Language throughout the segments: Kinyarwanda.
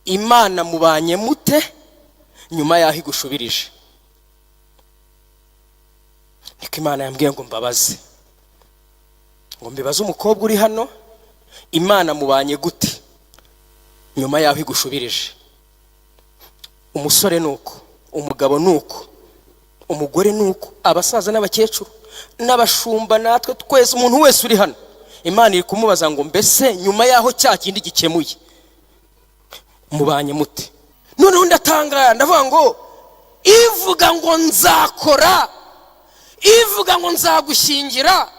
Imana mubanye mute nyuma y'aho igushubirije? Niko Imana yambwiye ngo mbabaze, ngo mbibaze umukobwa uri hano: Imana mubanye gute nyuma y'aho igushubirije? Umusore ni uko, umugabo ni uko, umugore ni uko, abasaza n'abakecuru n'abashumba, natwe twese, umuntu wese uri hano, Imana iri kumubaza ngo: mbese nyuma y'aho cya kindi gikemuye, mubanye mute? Noneho ndatangara, ndavuga ngo: ivuga ngo nzakora, ivuga ngo nzagushyingira,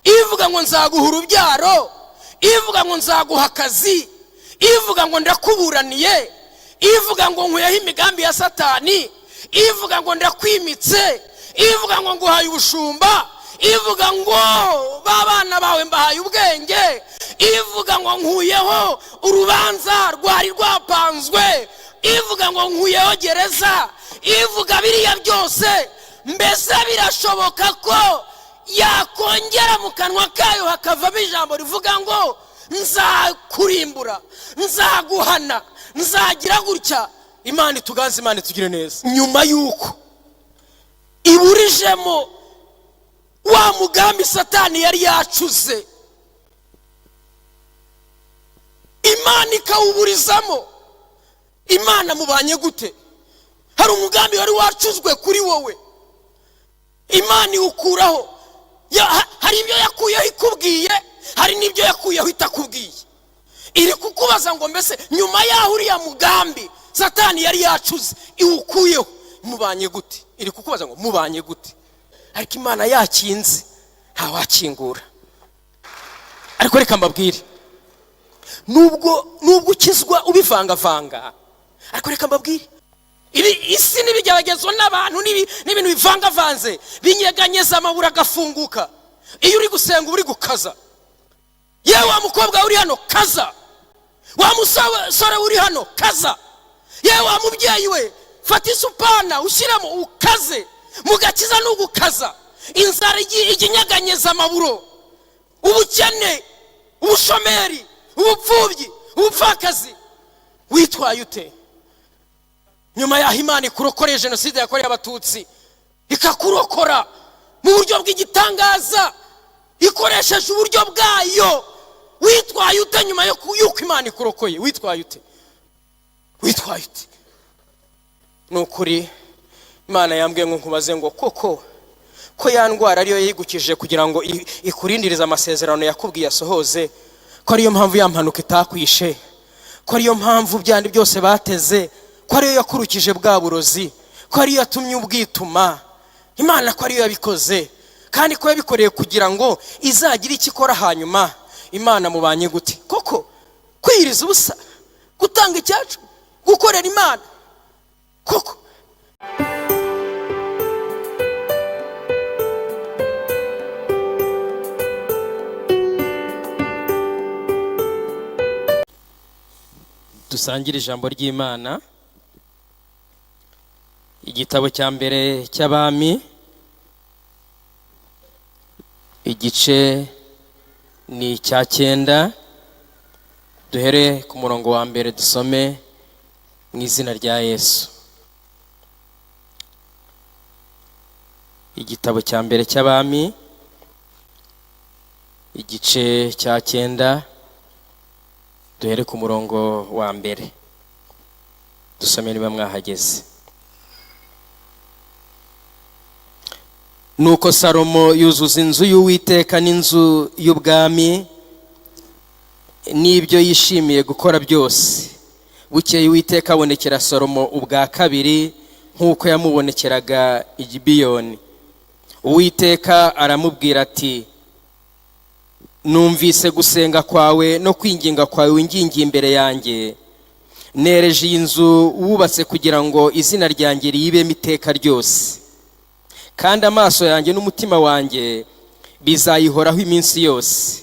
ivuga ngo nzaguha urubyaro, ivuga ngo nzaguha akazi, ivuga ngo ndakuburaniye, ivuga ngo nkuyeho imigambi ya Satani, ivuga ngo ndakwimitse, ivuga ngo nguhaye ubushumba, ivuga ngo ba bana bawe mbahaye ubwenge, ivuga ngo nkuyeho urubanza rwari rwapanzwe, ivuga ngo nkuyeho gereza, ivuga biriya byose, mbese birashoboka ko yakongera mu kanwa kayo hakavamo ijambo rivuga ngo nzakurimbura, nzaguhana, nzagira gutya? Imana ituganze, Imana itugire neza. Nyuma y'uko iburijemo wa mugambi Satani yari yacuze, Imana ikawuburizamo, Imana mubanye gute? Hari umugambi wari wacuzwe kuri wowe, Imana iwukuraho. Hari ibyo yakuyeho ikubwiye, hari n'ibyo yakuyeho itakubwiye. Iri kukubaza ngo: mbese nyuma y'aho uriya mugambi Satani yari yacuze iwukuyeho, mubanye gute? Iri kukubaza ngo mubanye gute? Ariko Imana yakinze, ntawakingura. Ariko reka mbabwire, nubwo ukizwa ubivangavanga, ariko reka mbabwire, ibi isi n'ibigeragezo n'abantu n'ibintu bivangavanze binyeganyeza amabura agafunguka. Iyo uri gusenga uba uri gukaza. Yewe wa mukobwa uri hano, kaza! Wa musore uri hano, kaza! Yewe wa mubyeyi we, fata isupana ushyiremo ukaze. Mu gakiza ni ugukaza. Inzara ijya inyeganyeza amaburo, ubukene, ubushomeri, ubupfubyi, ubupfakazi. Witwaye ute nyuma y'aho Imana ikurokoreye jenoside yakorewe Abatutsi, ikakurokora mu buryo bw'igitangaza ikoresheje uburyo bwayo? Witwaye ute nyuma y'uko Imana ikurokoye? Witwaye ute? Witwaye ute? Ni ukuri, Imana yambwiye ngo nkubaze ngo: koko ko ya ndwara ariyo yayigukije kugira ngo ikurindirize amasezerano yakubwiye asohoze, ko ariyo mpamvu ya mpanuka itakwishe, ko ariyo mpamvu byandi byose bateze, ko ariyo yakurukije bwa burozi, ko ariyo yatumye ubwituma, Imana ko ariyo yabikoze, kandi ko yabikoreye kugira ngo izagire icyo ikora hanyuma, Imana mubanye gute koko? Kwiyiriza ubusa, gutanga icyacu, gukorera Imana koko. Dusangire ijambo ry'Imana, igitabo cya mbere cy'Abami, igice ni icya 9, duhere ku murongo wa 1, dusome mu izina rya Yesu. Igitabo cya mbere cy'Abami, igice cya 9, duhere ku murongo wa 1, dusome niba mwahageze. Nuko Salomo yuzuza inzu y'Uwiteka n'inzu y'ubwami n'ibyo yishimiye gukora byose. Bukeye Uwiteka abonekera Salomo ubwa kabiri nk'uko yamubonekeraga i Gibeyoni. Uwiteka aramubwira ati: numvise gusenga kwawe no kwinginga kwawe wingingiye imbere yanjye, nereje iyi nzu wubatse kugira ngo izina ryanjye riyibemo iteka ryose, kandi amaso yanjye n'umutima wanjye bizayihoraho iminsi yose.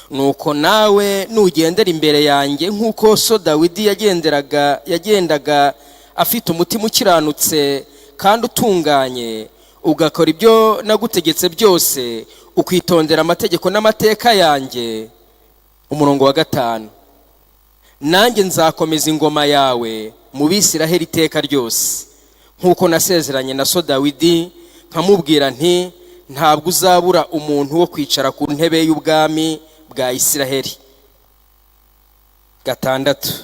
Nuko nawe nugendera imbere yanjye nk'uko so Dawidi yagendaga afite umutima ukiranutse kandi utunganye, ugakora ibyo nagutegetse byose, ukitondera amategeko n'amateka yanjye. Umurongo wa 5. Nanjye nzakomeza ingoma yawe mu Bisiraheli iteka ryose, nk'uko nasezeranye na so Dawidi, nkamubwira nti: 'Ntabwo uzabura umuntu wo kwicara ku ntebe y'ubwami bwa Isiraheli.'" 6.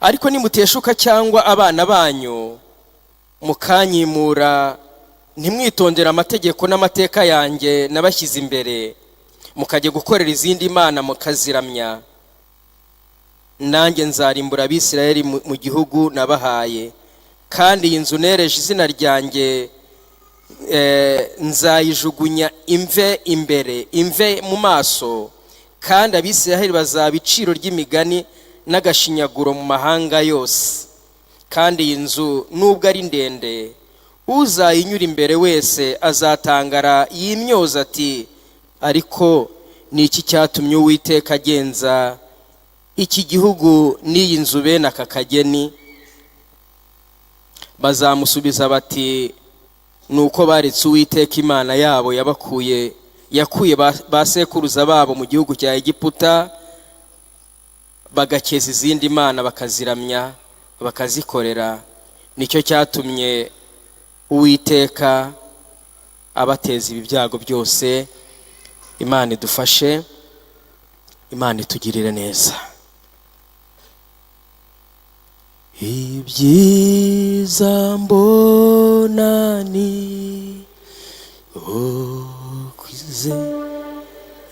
"Ariko nimuteshuka cyangwa abana banyu, mukanyimura, ntimwitondere amategeko n'amateka yanjye nabashyize imbere, mukajya gukorera izindi mana mukaziramya, nanjye nzarimbura Abisirayeli mu gihugu nabahaye, kandi iyi nzu nereje izina ryanjye nzayijugunya imve imbere, imve mu maso, kandi Abisirayeli bazaba iciro ry'imigani n'agashinyaguro mu mahanga yose. Kandi iyi nzu, nubwo ari ndende, uzayinyura imbere wese azatangara yimyoza ati: 'Ariko ni iki cyatumye Uwiteka agenza iki gihugu n'iyi nzu bene aka kageni?' Bazamusubiza bati: 'Ni uko baretse Uwiteka Imana yabo yabakuye, yakuye ba sekuruza babo mu gihugu cya Egiputa, bagakeza izindi mana, bakaziramya, bakazikorera. Nicyo cyatumye Uwiteka abateza ibi byago byose.'" Imana idufashe, Imana itugirire neza. Ibyiza mbona ni ukwizera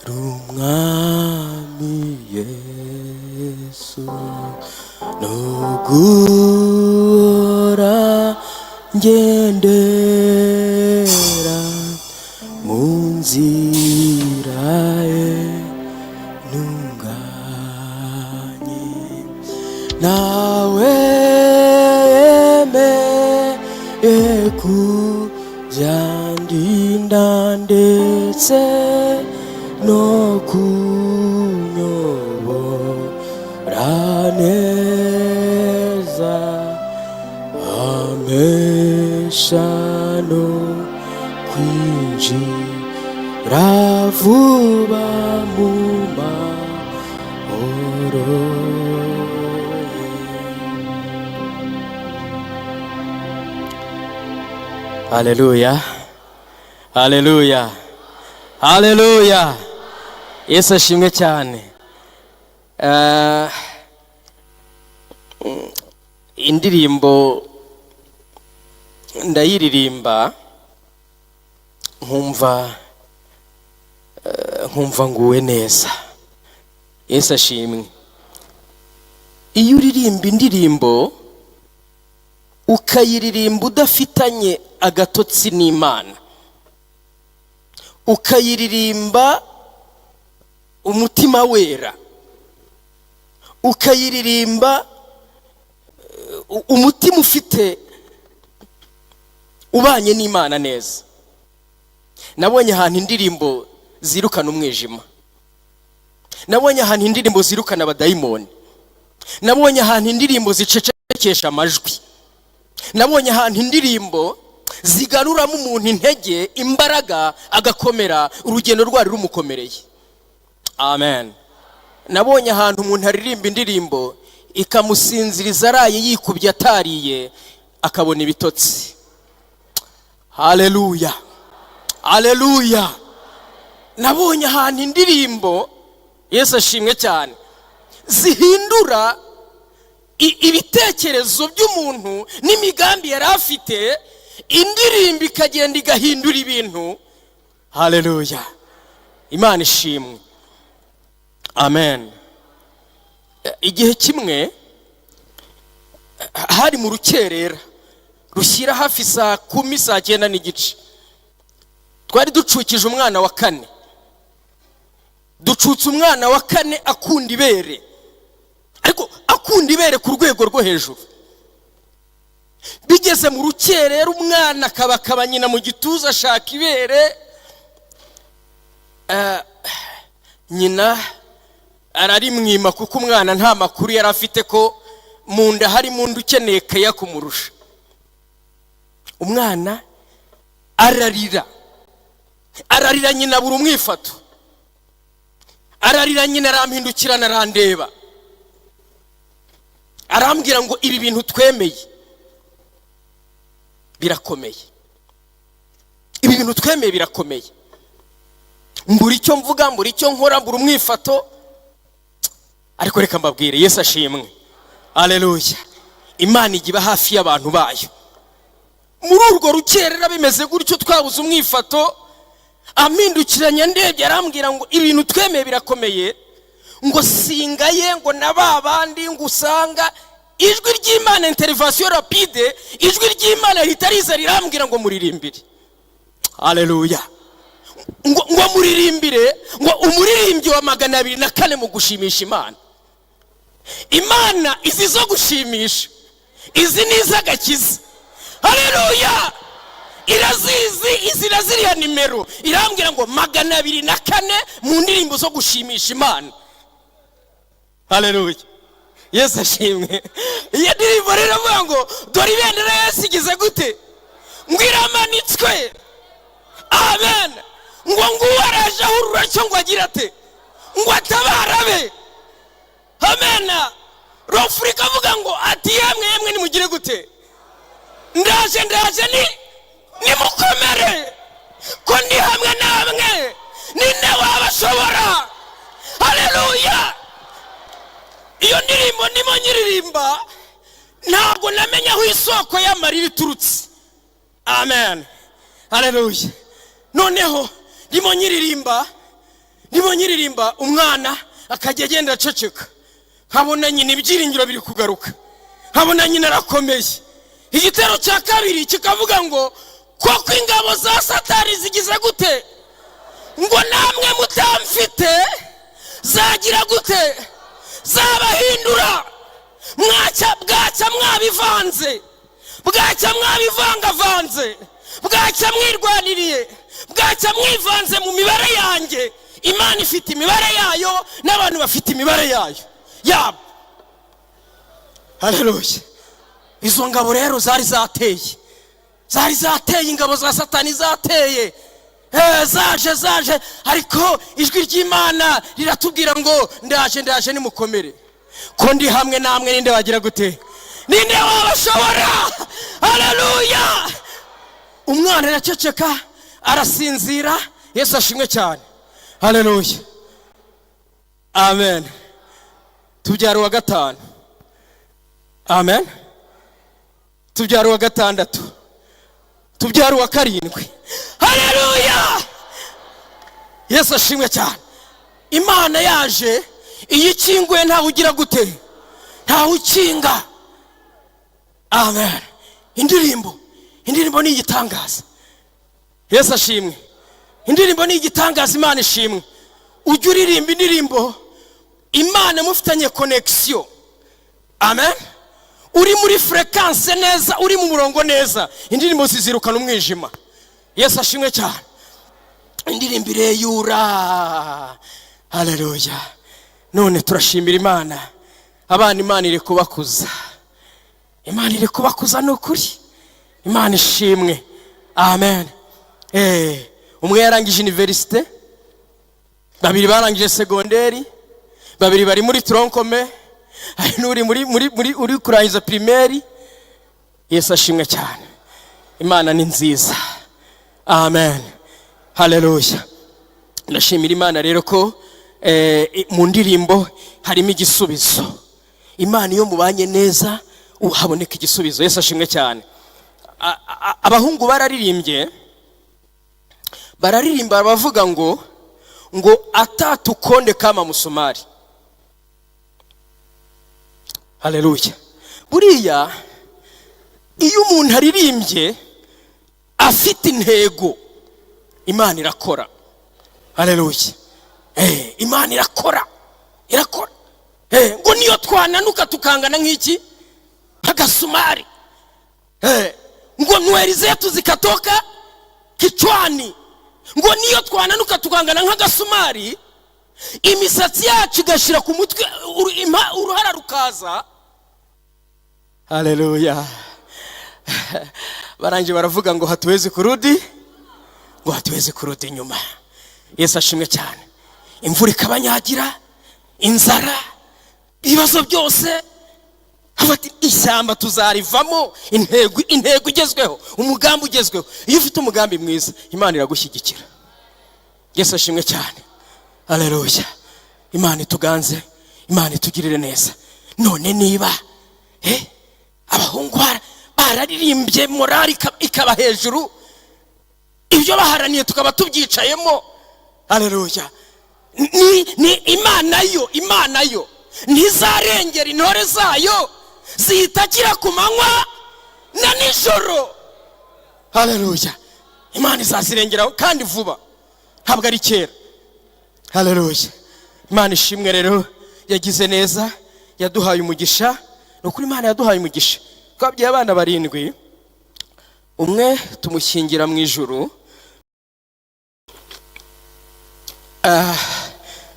Umwami Yesu no guhora ngendera mu nzira ye ntunganye. Nawe yemeye kuzandinda ndetse no kunyobora neza, ampesha no kwinjira vuba mu mahoro ye. Haleluya, haleluya, haleluya! Yesu ashimwe cyane. Indirimbo ndayiririmba nkumva nguwe neza. Yesu ashimwe. Iyo uririmba indirimbo, ukayiririmba udafitanye agatotsi n'Imana, ukayiririmba umutima wera, ukayiririmba umutima ufite ubanye n'Imana neza. Nabonye ahantu indirimbo zirukana umwijima, nabonye ahantu indirimbo zirukana abadayimoni, nabonye ahantu indirimbo zicecekesha amajwi, nabonye ahantu indirimbo zigaruramo umuntu intege, imbaraga, agakomera urugendo rwari rumukomereye. Amen. Nabonye ahantu umuntu aririmba indirimbo ikamusinziriza araye yikubye, atariye, akabona ibitotsi. Haleluya, haleluya! Nabonye ahantu indirimbo, Yesu ashimwe cyane, zihindura ibitekerezo by'umuntu n'imigambi yari afite, indirimbo ikagenda igahindura ibintu. Haleluya, Imana ishimwe. Amen. Igihe kimwe hari mu rukerera rushyira hafi saa 10, saa 9:30, twari ducukije umwana wa kane. Ducutse umwana wa kane akunda ibere, ariko akunda ibere ku rwego rwo hejuru. Bigeze mu rukerera, umwana akabakaba nyina mu gituza, ashaka ibere. Nyina ararimwima, kuko umwana nta makuru yari afite ko mu nda harimo undi ukeneye keya kumurusha. Umwana ararira, ararira, nyina abura umwifato. Ararira nyine, arampindukirana, arandeba, arambwira ngo: "Ibi bintu twemeye birakomeye, ibi bintu twemeye birakomeye." Mbura icyo mvuga, mbura icyo nkora, mbura umwifato. Ariko reka mbabwire, Yesu ashimwe, aleluya! Imana ijya iba hafi y'abantu bayo. Muri urwo rukerera bimeze gutyo, twabuze umwifato, ampindukiranye, ndebye, arambwira ngo: "Ibintu twemeye birakomeye." Ngo singaye ngo na ba bandi ngo usanga ijwi ry'Imana, intervention rapide, ijwi ry'Imana rihita riza rirambwira ngo: "Muririmbire." Aleluya! Ngo muririmbire, ngo umuririmbyi wa 204 mu gushimisha Imana. Imana izi zo gushimisha, izi ni iz'agakiza. Haleluya! Irazizi izi na ziriya nimero. Irambwira ngo 204 mu ndirimbo zo gushimisha Imana. Haleluya, Yesu ashimwe! Iyo ndirimbo rero iravuga ngo: "Dore ibendera Yesu igize gute?" Ngo iramanitswe. Amen! Ngo nguwo araje ahurura cyo, ngo agira ate? Ngo atabara abe. Amena! Rofurika avuga ngo ati: "Yemwe, yemwe, nimugire gute? Ndaje, ndaje, ni nimukomere ko ndi hamwe namwe, ninde wabashobora?" Haleluya! Iyo ndirimbo ndimo nyiririmba, ntabwo namenya aho isoko y'amarira iturutse. Amen, haleluya! Noneho ndimo nyiririmba, ndimo nyiririmba, umwana akajya agenda aceceka, nkabona nyina ibyiringiro biri kugaruka, nkabona nyina arakomeye. Igitero cya kabiri kikavuga ngo: "Koko ingabo za Satani zigize gute?" Ngo namwe mutamfite zagira gute? Zabahindura. Mwacya bwacya mwabivanze, bwacya mwabivangavanze, bwacya mwirwaniriye, bwacya mwivanze mu mibare yanjye. Imana ifite imibare yayo, n'abantu bafite imibare yayo yabo. Haleluya! Izo ngabo rero zari zateye, zari zateye, ingabo za Satani zateye. Zaje, zaje, ariko ijwi ry'Imana riratubwira ngo: "Ndaje, ndaje, nimukomere ko ndi hamwe namwe, ninde wagira gute? Ninde wabashobora?" Haleluya! Umwana araceceka, arasinzira. Yesu ashimwe cyane, haleluya, amen! Tubyara uwa gatanu, amen. Tubyara uwa gatandatu, tubyara uwa karindwi. Haleluya, Yesu ashimwe cyane! Imana yaje, iyo ikinguye ntawe ugira gute? Ntawe ukinga. Amen! Indirimbo, indirimbo ni igitangaza. Yesu ashimwe! Indirimbo ni igitangaza. Imana ishimwe! Ujya uririmba indirimbo Imana mufitanye connexion, amen, uri muri fréquence neza, uri mu murongo neza. Indirimbo zizirukana umwijima. Yesu ashimwe cyane! Indirimbo ireyura. Haleluya! None turashimira Imana, abana Imana iri kubakuza, Imana iri kubakuza, ni ukuri Imana ishimwe, amen. Umwe yarangije université, babiri barangije segonderi, babiri bari muri tronc commun, hari n'uri muri uri kurangiza primaire. Yesu ashimwe cyane! Imana ni nziza, amen, haleluya! Ndashimira Imana rero ko mu ndirimbo harimo igisubizo. Imana iyo mubanye neza haboneka igisubizo. Yesu ashimwe cyane! Abahungu bararirimbye, bararirimba, bavuga ngo "Atatukonde kama musumari." Haleluya! Buriya iyo umuntu aririmbye afite intego, Imana irakora. Haleluya! Imana irakora, irakora. Ngo niyo twananuka tukangana nk'iki, nk'agasumari, ngo "nywele zetu zikatoka kichwani", ngo niyo twananuka tukangana nk'agasumari, imisatsi yacu igashira ku mutwe, uruhara rukaza. Haleluya! Barangije baravuga ngo "hatuwezi kurudi", ngo "hatuwezi kurudi nyuma". Yesu ashimwe cyane! Imvura ikabanyagira, inzara, ibibazo byose. Bati: "Ishyamba tuzarivamo." Intego igezweho, umugambi ugezweho. Iyo ufite umugambi mwiza, Imana iragushyigikira. Yesu ashimwe cyane. Aleluya. Imana ituganze, Imana itugirire neza. None niba abahungu bararirimbye, morale ikaba hejuru, ibyo baharaniye tukaba tubyicayemo, aleluya, ni Imana yo, Imana yo ntizarengera intore zayo ziyitakira ku manywa na nijoro? Haleluya. Imana izazirengeraho kandi vuba, ntabwo ari kera. Haleluya. Imana ishimwe rero, yagize neza, yaduhaye umugisha. Ni ukuri, Imana yaduhaye umugisha. Twabyaye abana barindwi, umwe tumushyingira mu ijuru.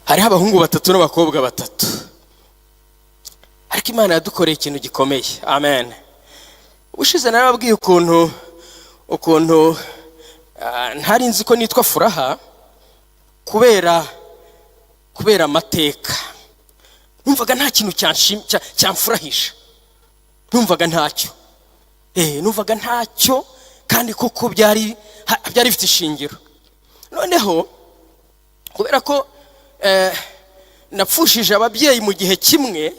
Hariho abahungu batatu n'abakobwa batatu, ariko Imana yadukoreye ikintu gikomeye. Amen. Ubushize narababwiye ukuntu ntari nzi ko nitwa Furaha kubera amateka. Numvaga nta kintu cyamfurahisha, numvaga ntacyo, numvaga ntacyo, kandi koko byari bifite ishingiro. Noneho kubera ko napfushije ababyeyi mu gihe kimwe,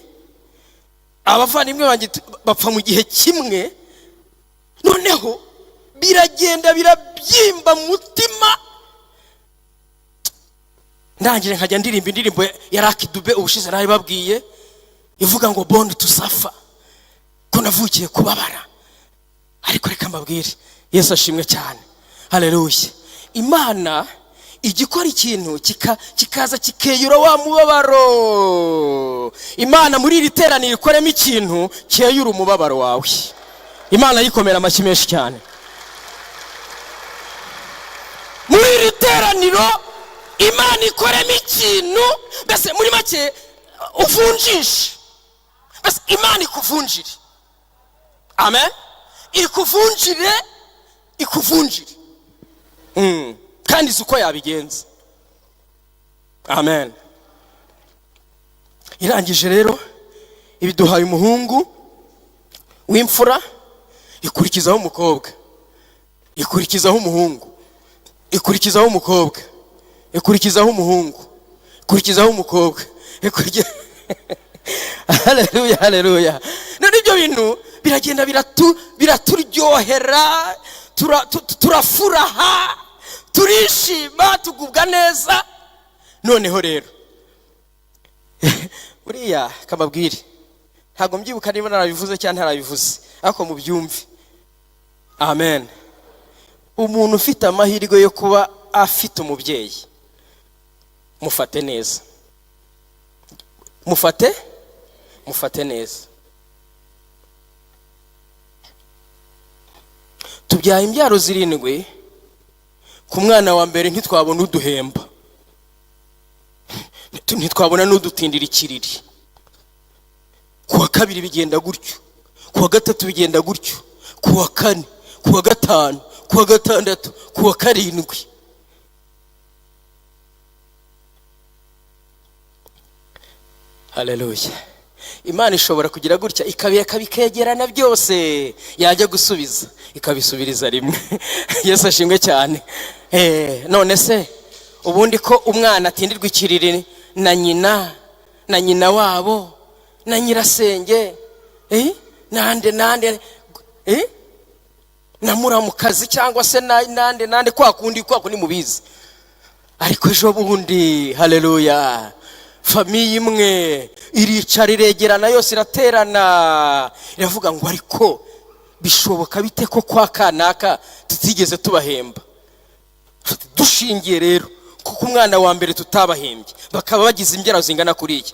abavandimwe banjye bapfa mu gihe kimwe, noneho biragenda birabyimba mu mutima. Ndangije nkajya ndirimba indirimbo ya Lucky Dube, ubushize babwiye, ivuga ngo "Born to suffer", ko navukiye kubabara. Ariko reka mbabwire, Yesu ashimwe cyane. Haleluya. Imana ijya ikora ikintu kikaza kikeyura wa mubabaro. Imana muri iri teraniro ikoremo ikintu cyeyura umubabaro wawe. Imana yikomera amashyi menshi cyane. Muri iri teraniro Imana ikoremo ikintu, mbese muri make uvunjishe, mbese Imana ikuvunjire. Amen. Ikuvunjire, ikuvunjire. Kandi izi uko yabigenza. Amen. Irangije rero ibiduhaye umuhungu w'imfura, ikurikizaho umukobwa, ikurikizaho umuhungu, ikurikizaho umukobwa, ikurikizaho umuhungu, ikurikizaho umukobwa. Haleluya, haleluya. None ibyo bintu biragenda biraturyohera, turafuraha, turishima, tugubwa neza. Noneho rero buriya kababwire, ntabwo mbyibuka niba narabivuze cyangwa ntarabivuze, ariko mubyumve. Amen. Umuntu ufite amahirwe yo kuba afite umubyeyi, mufate neza, mufate neza. Tubyaye imbyaro zirindwi, ku mwana wa mbere ntitwabona uduhemba, ntitwabona n'udutindira ikiriri. Ku wa kabiri bigenda gutyo, ku wa gatatu bigenda gutyo, ku wa kane, ku wa gatanu, ku wa gatandatu, ku wa karindwi. Haleluya. Imana ishobora kugira gutya ikabireka bikegerana byose, yajya gusubiza ikabisubiriza rimwe. Yesu ashimwe cyane. None se ubundi ko umwana atindirwa ikiriri na nyina, na nyina wabo, na nyirasenge, nande nande, na muramukazi, cyangwa se nande nande, kwa kundi, kwa kundi mubizi. Ariko ejo bundi, haleluya, famille imwe iricara, iregerana yose, iraterana, iravuga ngo: "Ariko bishoboka bite ko kwa kanaka tutigeze tubahemba?" Dushingiye rero kuko umwana wa mbere tutabahembye, bakaba bagize imbyaro zingana kuriya,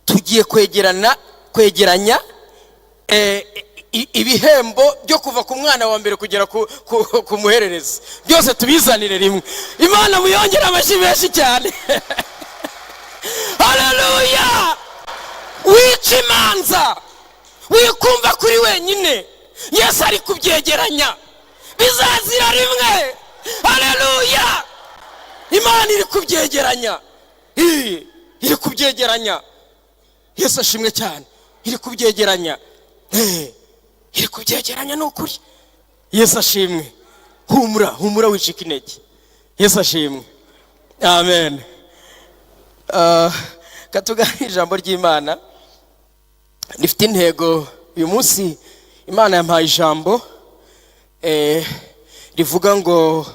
tugiye kwegeranya ibihembo byo kuva ku mwana wa mbere kugera ku muhererezi, byose tubizanire rimwe. Imana muyongere amashyi menshi cyane. Haleluya. Wica imanza, wikumva kuri wenyine. Yesu ari kubyegeranya, bizazira rimwe. Haleluya. Imana iri kubyegeranya. Iri kubyegeranya. Yesu ashimwe cyane. Iri kubyegeranya, iri kubyegeranya, ni ukuri. Yesu ashimwe. Humura, humura, wicika intege. Yesu ashimwe, amen. Katuganire ijambo ry'Imana rifite intego. Uyu munsi Imana yampaye ijambo rivuga ngo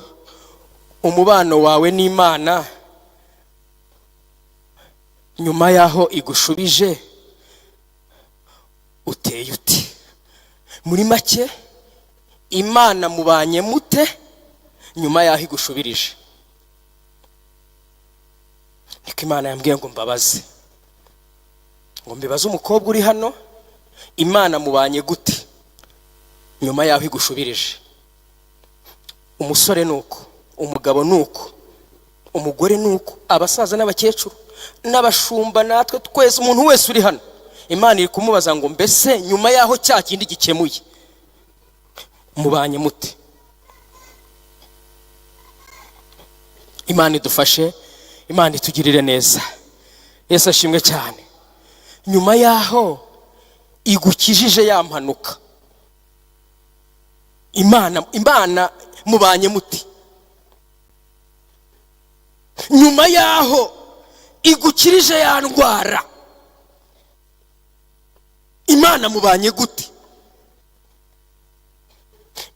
umubano wawe n'Imana nyuma y'aho igushubije uteye uti? Muri make, Imana mubanye mute nyuma y'aho igushubirije? Niko Imana yambwiye ngo mbabaze, ngo mbibaze umukobwa uri hano: Imana mubanye gute nyuma y'aho igushubirije? Umusore ni uko, umugabo ni uko, umugore ni uko, abasaza n'abakecuru n'abashumba, natwe twese, umuntu wese uri hano, Imana iri kumubaza ngo: mbese nyuma y'aho cya kindi gikemuye, mubanye mute? Imana idufashe, Imana itugirire neza. Yesu ashimwe cyane. Nyuma y'aho igukijije ya mpanuka, Imana mubanye muti? Nyuma y'aho igukirije ya ndwara, Imana mubanye gute?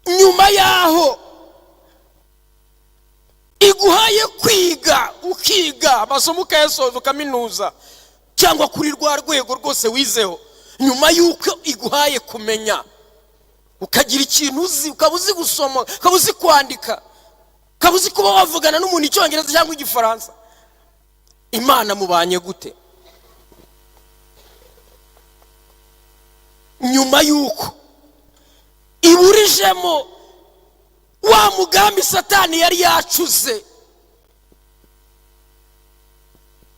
Nyuma y'aho iguhaye kwiga, ukiga amasomo, ukayasoza, ukaminuza, cyangwa kuri rwa rwego rwose wizeho, nyuma y'uko iguhaye kumenya, ukagira ikintu uzi, ukaba uzi gusoma, ukaba uzi kwandika, ukaba uzi kuba wavugana n'umuntu Icyongereza cyangwa Igifaransa, Imana mubanye gute? Nyuma y'uko iburijemo wa mugambi Satani yari yacuze,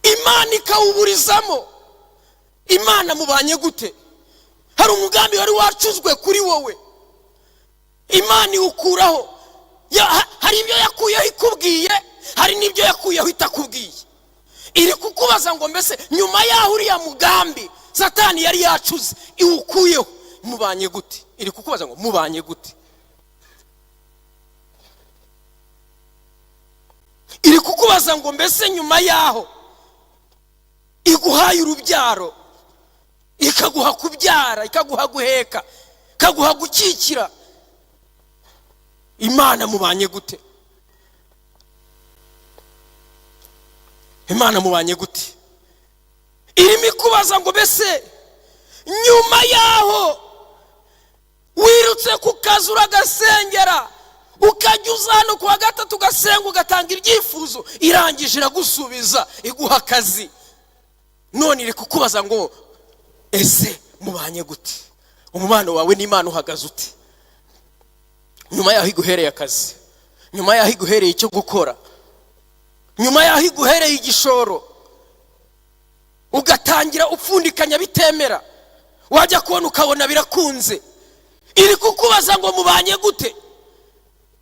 Imana ikawuburizamo, Imana mubanye gute? Hari umugambi wari wacuzwe kuri wowe, Imana iwukuraho. Hari ibyo yakuyeho ikubwiye, hari n'ibyo yakuyeho itakubwiye. Iri kukubaza ngo: mbese nyuma y'aho uriya mugambi Satani yari yacuze iwukuyeho, mubanye gute? Iri kukubaza ngo mubanye gute? Iri kukubaza ngo: mbese nyuma y'aho iguhaye urubyaro, ikaguha kubyara, ikaguha guheka, ikaguha gukikira, Imana mubanye gute? Imana mubanye gute? Irimo ikubaza ngo: mbese nyuma y'aho wirutse ku kazi, uragasengera, ukajya uza hano ku wa gatatu ugasenga, ugatanga ibyifuzo, irangije iragusubiza, iguha akazi, none iri kukubaza ngo: ese mubanye gute? Umubano wawe n'Imana uhagaze ute nyuma y'aho iguhereye akazi, nyuma y'aho iguhereye icyo gukora, nyuma y'aho iguhereye igishoro, ugatangira upfundikanya bitemera, wajya kubona ukabona birakunze? Iri kukubaza ngo mubanye gute?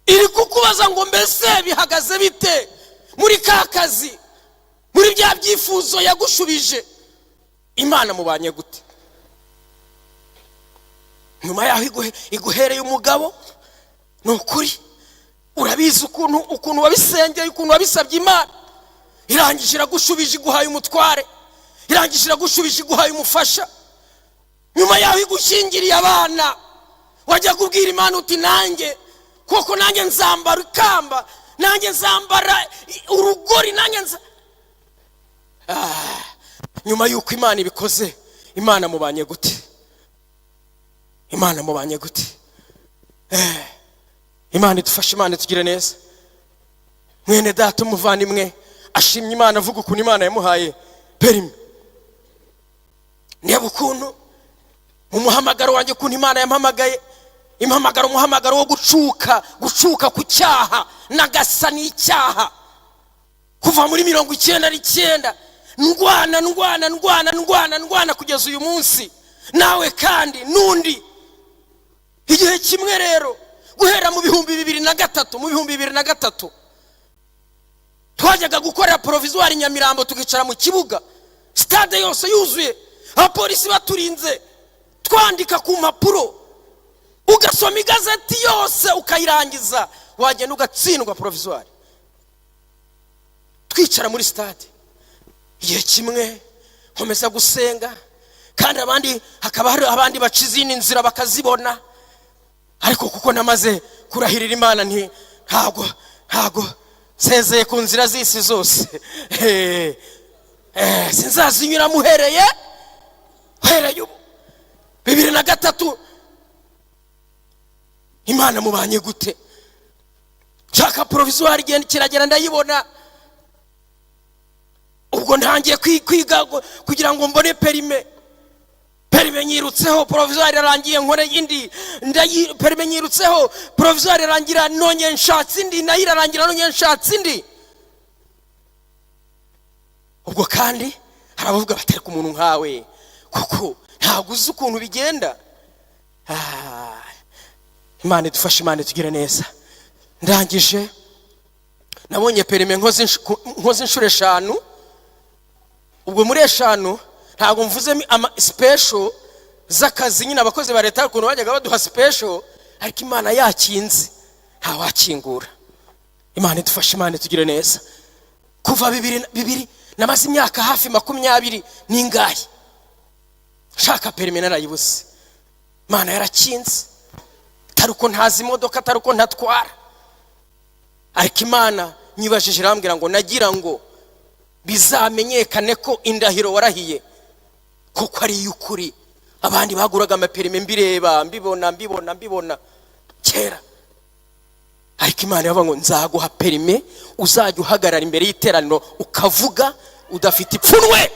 Iri kukubaza ngo: mbese bihagaze bite muri ka kazi, muri bya byifuzo yagushubije? Imana mubanye gute nyuma y'aho iguhereye umugabo? Ni ukuri, urabizi ukuntu wabisengeye, ukuntu wabisabye Imana, irangije iragushubije, iguhaye umutware, irangije iragushubije, iguhaye umufasha. Nyuma y'aho igushyingiriye abana, wajya kubwira Imana uti: nanjye koko, nanjye nzambara ikamba, nanjye nzambara urugori, nanjye nza. Nyuma y'uko Imana ibikoze, Imana mubanye gute? Imana mubanye gute? Imana idufashe, Imana itugire neza. Mwene data umuvandimwe ashimye Imana, avuga ukuntu Imana yamuhaye permis. Ndeba ukuntu mu muhamagaro wanjye, ukuntu Imana yampamagaye, impamagara umuhamagaro wo gucuka ku cyaha n'agasa n'icyaha, kuva muri 99, ndwana, ndwana, ndwana, ndwana, ndwana kugeza uyu munsi. Nawe kandi n'undi. Igihe kimwe rero, guhera mu 2003, mu 2003. Twajyaga gukorera provisoire Nyamirambo, tukicara mu kibuga, stade yose yuzuye, abapolisi baturinze, twandika ku mpapuro, ugasoma igazeti yose ukayirangiza, wagenda ugatsindwa provisoire. Twicara muri stade. Igihe kimwe nkomeza gusenga, kandi abandi hakaba hari abandi baca izindi nzira bakazibona, ariko kuko namaze kurahirira Imana nti ntabwo nsezeye ku nzira z'isi zose, sinzazinyuramo uhereye ubu. 2003, Imana mubanye gute? Nshaka provisoire, igenda kiragera ndayibona. Ubwo ntangiye kwiga kugira ngo mbone permis. Permis nyirutseho, provisoire irarangiye, nkore indi, permis nyirutseho, provisoire irangira, nongeye nshatse indi, nayo irarangira, nongeye nshatse indi. Ubwo kandi hari abavuga batari ku muntu nkawe, kuko ntabwo uzi ukuntu bigenda. Imana idufashe, Imana itugire neza. Ndangije nabonye permis nkoze inshuro 5. Ubwo muri 5 ntabwo mvuze ama special z'akazi nyine, abakozi ba leta ukuntu bajyaga baduha special, ariko Imana yakinze ntawakingura. Imana idufashe, Imana itugire neza. Kuva bibiri, namaze imyaka hafi 20 n'ingahe nshaka permis, narayibuze. Imana yarakinze, atari uko ntazi imodoka, atari uko ntatwara, ariko Imana nyibajije irambwira ngo nagira ngo bizamenyekane ko indahiro warahiye koko ari iy'ukuri. Abandi baguraga ama permis mbireba, mbibona, mbibona, mbibona kera, ariko Imana iravuga ngo nzaguha permis uzajya uhagarara imbere y'iteraniro ukavuga udafite ipfunwe.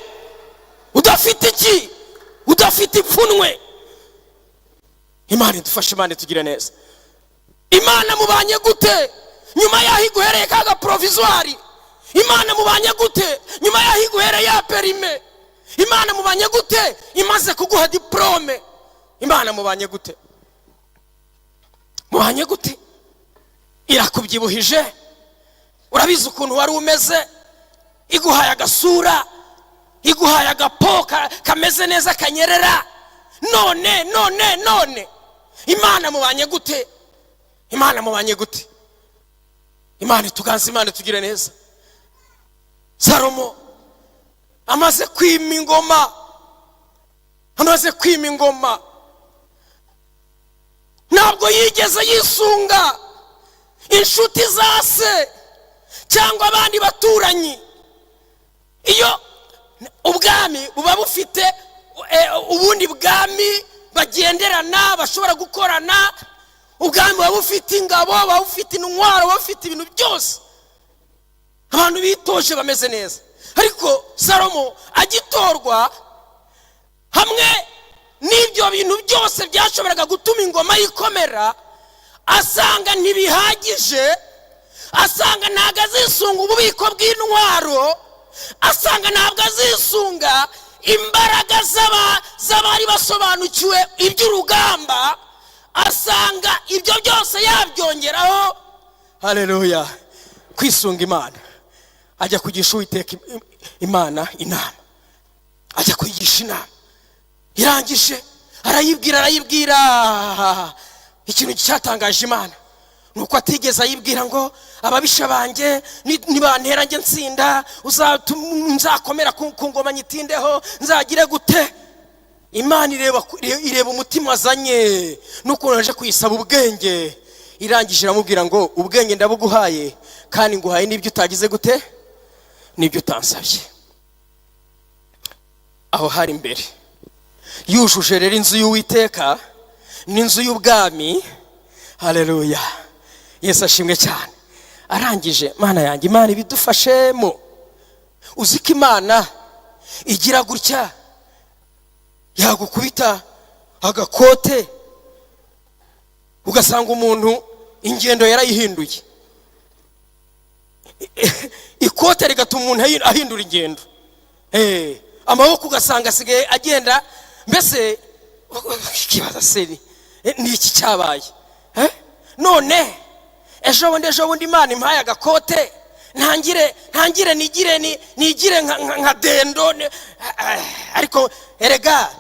Udafite iki? Udafite ipfunwe. Imana idufashe, Imana itugire neza. Imana mubanye gute nyuma y'aho iguhereye ka provisoire? Imana mubanye gute nyuma y'aho iguhereye ya permis? Imana mubanye gute imaze kuguha diplôme? Imana mubanye gute? Mubanye gute? Irakubyibuhije, urabizi ukuntu wari umeze, iguhaye agasura, iguhaye agapo kameze neza kanyerera. None none none Imana mubanye gute? Imana mubanye gute? Imana ituganze, Imana itugire neza. Salomo amaze kwima ingoma, amaze kwima ingoma, ntabwo yigeze yisunga inshuti za se cyangwa abandi baturanyi. Iyo ubwami buba bufite ubundi bwami bagenderana, bashobora gukorana, ubwami buba bufite ingabo, buba bufite intwaro, buba bufite ibintu byose, abantu bitoje bameze neza. Ariko Salomo agitorwa, hamwe n'ibyo bintu byose byashoboraga gutuma ingoma yikomera, asanga ntibihagije, asanga ntabwo azisunga ububiko bw'intwaro, asanga ntabwo azisunga imbaraga z'abari basobanukiwe iby'urugamba, asanga ibyo byose yabyongeraho, hareruya, kwisunga Imana. Ajya kugisha Uwiteka Imana inama, ajya kwigisha inama. Irangije arayibwira, arayibwira. Ikintu cyatangaje Imana ni uko atigeze ayibwira ngo ababisha banjye nibantera njye nsinda, nzakomera ku ngoma nyitindeho, nzagire gute. Imana ireba umutima azanye n'ukuntu aje kuyisaba ubwenge. Irangije iramubwira ngo ubwenge ndabuguhaye, kandi nguhaye n'ibyo utagize gute, n'ibyo utansabye. Aho hari imbere. Yujuje rero inzu y'Uwiteka n'inzu y'ubwami. Hareruya, Yesu ashimwe cyane. Arangije, Mana yanjye, Imana ibidufashemo. Uzi ko Imana igira gutya yagukubita agakote, ugasanga umuntu ingendo yarayihinduye. Ikote rigatuma umuntu ahindura ingendo, amaboko ugasanga asigaye agenda, mbese ikibazo se ni iki cyabaye? None ejo bundi, ejo bundi Imana impaye agakote, Ntangire nigire nigire nka dendo ariko erega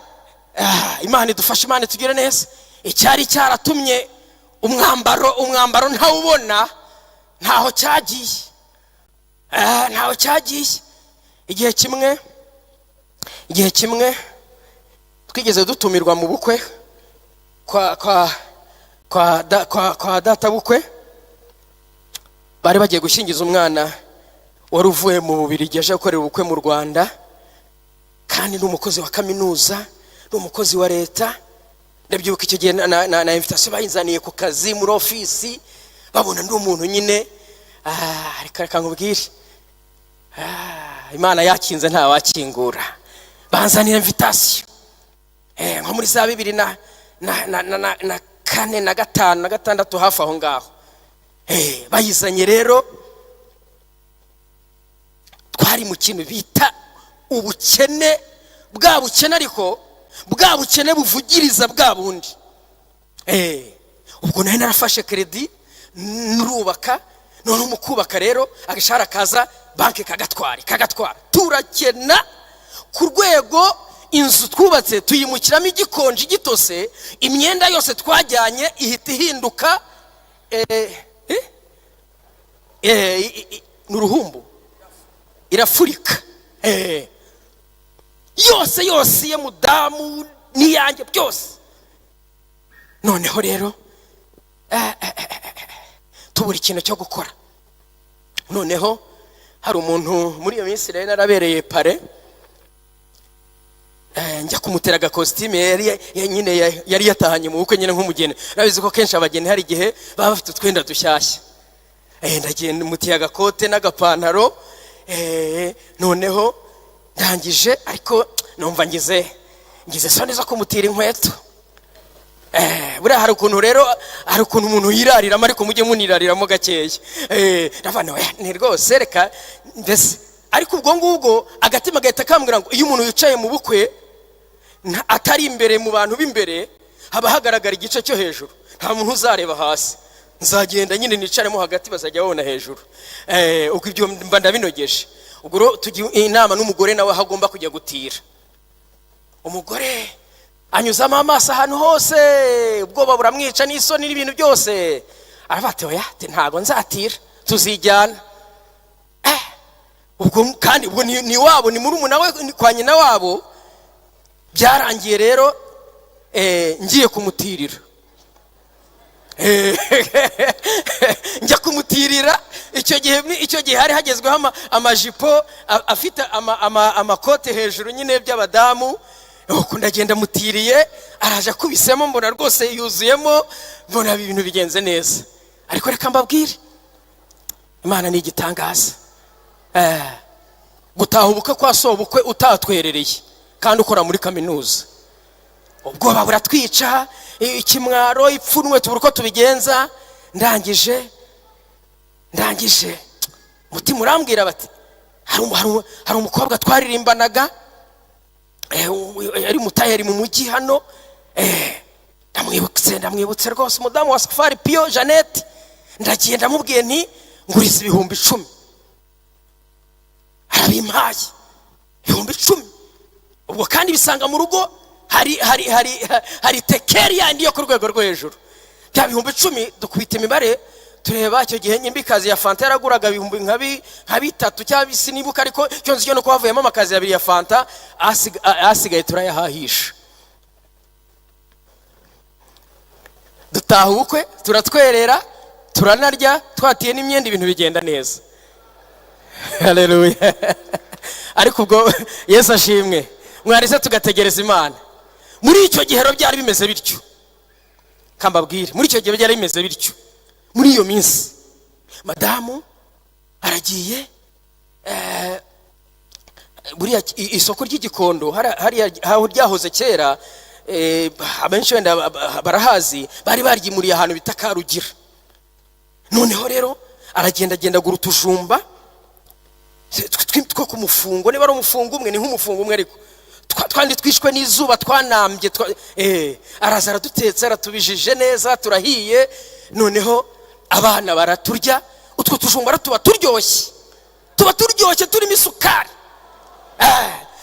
Imana idufashe, Imana itugire neza. Icyari cyaratumye umwambaro ntawubona, ntaho cyagiye. Ntaho cyagiye. Igihe kimwe twigeze dutumirwa mu bukwe kwa data bukwe. Bari bagiye gushyingiza umwana wari uvuye mu Bubiligi, aje gukorera ubukwe mu Rwanda, kandi ni umukozi wa kaminuza, ni umukozi wa leta. Ndabyibuka icyo gihe na invitation bayinzaniye ku kazi muri ofisi, babona ndi umuntu nyine. Reka nkubwire, Imana yakinze ntawakingura. Banzanira invitation nko muri za bibiri na kane na gatanu na gatandatu, hafi aho ngaho. Bayizanye rero, twari mu kintu bita ubukene, bwa bukene, ariko bwa bukene buvugiriza bwa bundi. Ubwo nari narafashe crédit nurubaka. Noneho mu kubaka rero, agashahara kaza, banki kagatwara, kagatwara. Turakena ku rwego inzu twubatse tuyimukiramo igikonje, igitose. Imyenda yose twajyanye ihita ihinduka ni uruhumbu, irafurika. Yose yose, ye mudamu n'iyanjye byose. Noneho rero tubura ikintu cyo gukora. Noneho hari umuntu muri iyo minsi rero narabereye parrain, njya kumutera agakositime yari nyine yari yatahanye mu bukwe nyine nk'umugeni. Urabizi ko kenshi abageni hari igihe baba bafite utwenda dushyashya. Ndagenda mutiye agakote n'agapantaro. Noneho ndangije, ariko numva ngize soni zo kumutira inkweto. Buriya hari ukuntu rero, hari ukuntu umuntu yirariramo, ariko mujye munirariramo gakeya. Ndavuga oya, ni rwose reka mbese. Ariko ubwo ngubwo agatima gahita kambwira ngo iyo umuntu yicaye mu bukwe atari imbere mu bantu b'imbere, haba hagaragara igice cyo hejuru, nta muntu uzareba hasi. Nzagenda nyine nicaremo hagati, bazajya babona hejuru. Ubwo ibyo mba ndabinogeje. Ubwo rero tujya inama n'umugore nawe aho agomba kujya gutira. Umugore anyuzamo amaso ahantu hose, ubwoba buramwica n'isoni n'ibintu byose. Aravuga ati: "Oya," ati, "ntabwo nzatira, tuzijyana." Ubwo kandi ubwo ni wabo, ni murumuna we, ni kwa nyina wabo. Byarangiye rero ngiye kumutirira. Njya kumutirira. Icyo gihe hari hagezweho amajipo afite amakote hejuru nyine by'abadamu. Nuko ndagenda mutiriye, araje akubisemo, mbona rwose yuzuyemo, mbona ibintu bigenze neza. Ariko reka mbabwire, Imana ni igitangaza. Gutaha ubukwe kwa sobukwe utatwerereye kandi ukora muri kaminuza, ubwoba buratwica, ikimwaro, ipfunwe, tubura uko tubigenza. Ndangije umutima urambwira bati hari umukobwa twaririmbanaga, yari umutayeri mu mujyi hano. Ndamwibutse rwose, umudamu wa Safari Piyo Jeannette. Ndagiye ndamubwiye nti: "Nguriza 10,000." Arabimpaye, 10,000. Ubwo kandi bisanga mu rugo hari tekeri yandi yo ku rwego rwo hejuru. Bya 10,000 dukubita imibare, tureba icyo gihe nyimba ikazi ya fanta yaraguraga ibihumbi nka bitatu cyangwa sinibuka, ariko icyo nzi cyo nuko havuyemo amakazi abiri ya fanta, asigaye turayahahisha. Dutaha ubukwe, turatwerera, turanarya, twatiye n'imyenda, ibintu bigenda neza. Haleluya! Ariko ubwo Yesu ashimwe. Mwarese tugategereza Imana. Muri icyo gihe rero byari bimeze bityo. Kambabwire, muri icyo gihe byari bimeze bityo. Muri iyo minsi madamu aragiye, buriya isoko ry'Igikondo hariya aho ryahoze kera, abenshi wenda barahazi, bari baryimuriye ahantu bita Karugira. Noneho rero aragenda agenda agura utujumba two ku mufungo, niba ari umufungo umwe, ni nk'umufungo umwe, ariko twandi twishwe n'izuba, twanambye. Araza aradutetse, aratubijije neza, turahiye. Noneho abana baraturya, utwo tujumba tuba turyoshye. Tuba turyoshye, turimo isukari.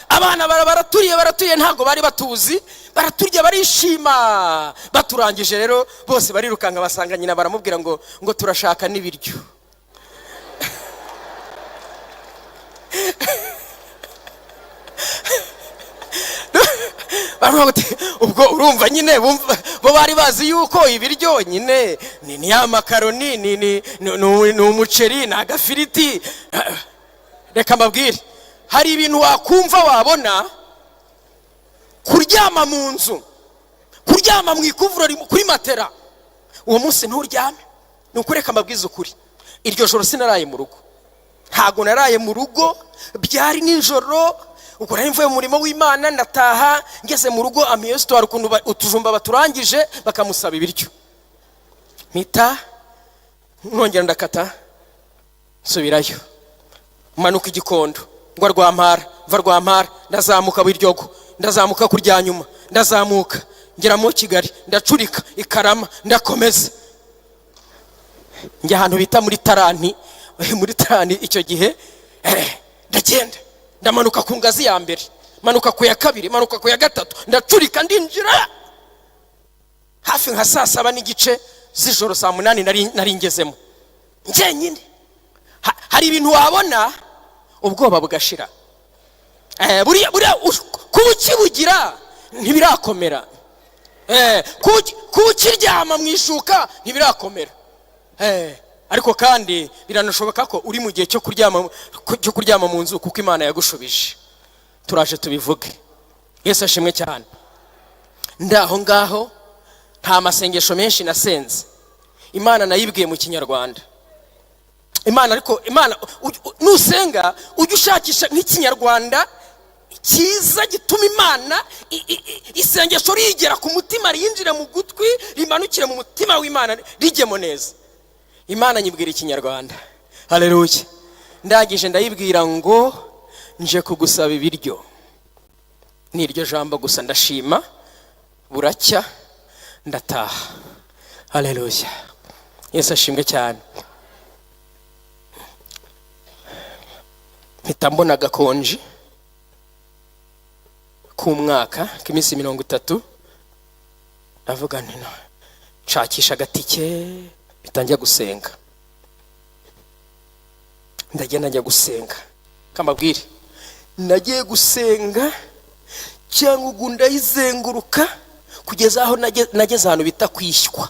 Abana baraturiye, baraturiye, ntabwo bari batuzi, baraturya barishima. Baturangije rero bose barirukanka, basanga nyina, baramubwira ngo turashaka n'ibiryo. Ubwo urumva nyine bo bari bazi yuko ibiryo nyine ni ya makaroni, ni umuceri, ni agafiriti. Reka mbabwire, hari ibintu wakumva wabona, kuryama mu nzu, kuryama mu ikuvurori kuri matera, uwo munsi nturyame. Ni ukuri, reka mbabwize ukuri, iryo joro sinaraye mu rugo, ntago naraye mu rugo, byari nijoro. Ubwo nari mvuye mu murimo w'Imana, ndataha, ngeze mu rugo ampiyo sitwara ukuntu utujumba baturangije, bakamusaba ibiryo, mpita nongera ndakata nsubirayo, manuka Igikondo, ngwa Rwampara, mva Rwampara ndazamuka Biryogo, ndazamuka kurya nyuma, ndazamuka ngera mu Kigali, ndacurika Ikarama, ndakomeza njya ahantu bita muri Tarani. Muri Tarani icyo gihe, ndagenda ndamanuka ku ngazi ya mbere, manuka ku ya kabiri, manuka ku ya gatatu, ndacurika ndinjira hafi nka saa saba n'igice z'ijoro, saa munani nari ngezemo njyenyine. Hari ibintu wabona ubwoba bugashira. Buriya kuba ukibugira ntibirakomera. Kuba ukiryama mu ishuka ntibirakomera. Ariko kandi biranashoboka ko uri mu gihe cyo kuryama mu nzu, kuko Imana yagushubije. Turaje tubivuge. Yesu ashimwe cyane. Ndaho ngaho nta masengesho menshi nasenze, Imana nayibwiye mu Kinyarwanda. Imana, ariko Imana nusenga ujye ushakisha nk'ikinyarwanda cyiza gituma Imana isengesho rigera ku mutima, ryinjire mu gutwi, rimanukire mu mutima w'Imana, rijyemo neza. Imana nyibwira ikinyarwanda. Haleluya. Ndangije ndayibwira ngo nje kugusaba ibiryo, ni iryo jambo gusa. Ndashima, buracya ndataha. Haleluya. Yesu ashimwe cyane. Mpita mbona agakonji k'umwaka k'iminsi 30, ndavuga nti no, nshakisha agatike, mpita njya gusenga. Ndagenda njya gusenga, kambabwire, nagiye gusenga cyangwa ubu ndayizenguruka kugeza aho nageze ahantu bita kwishywa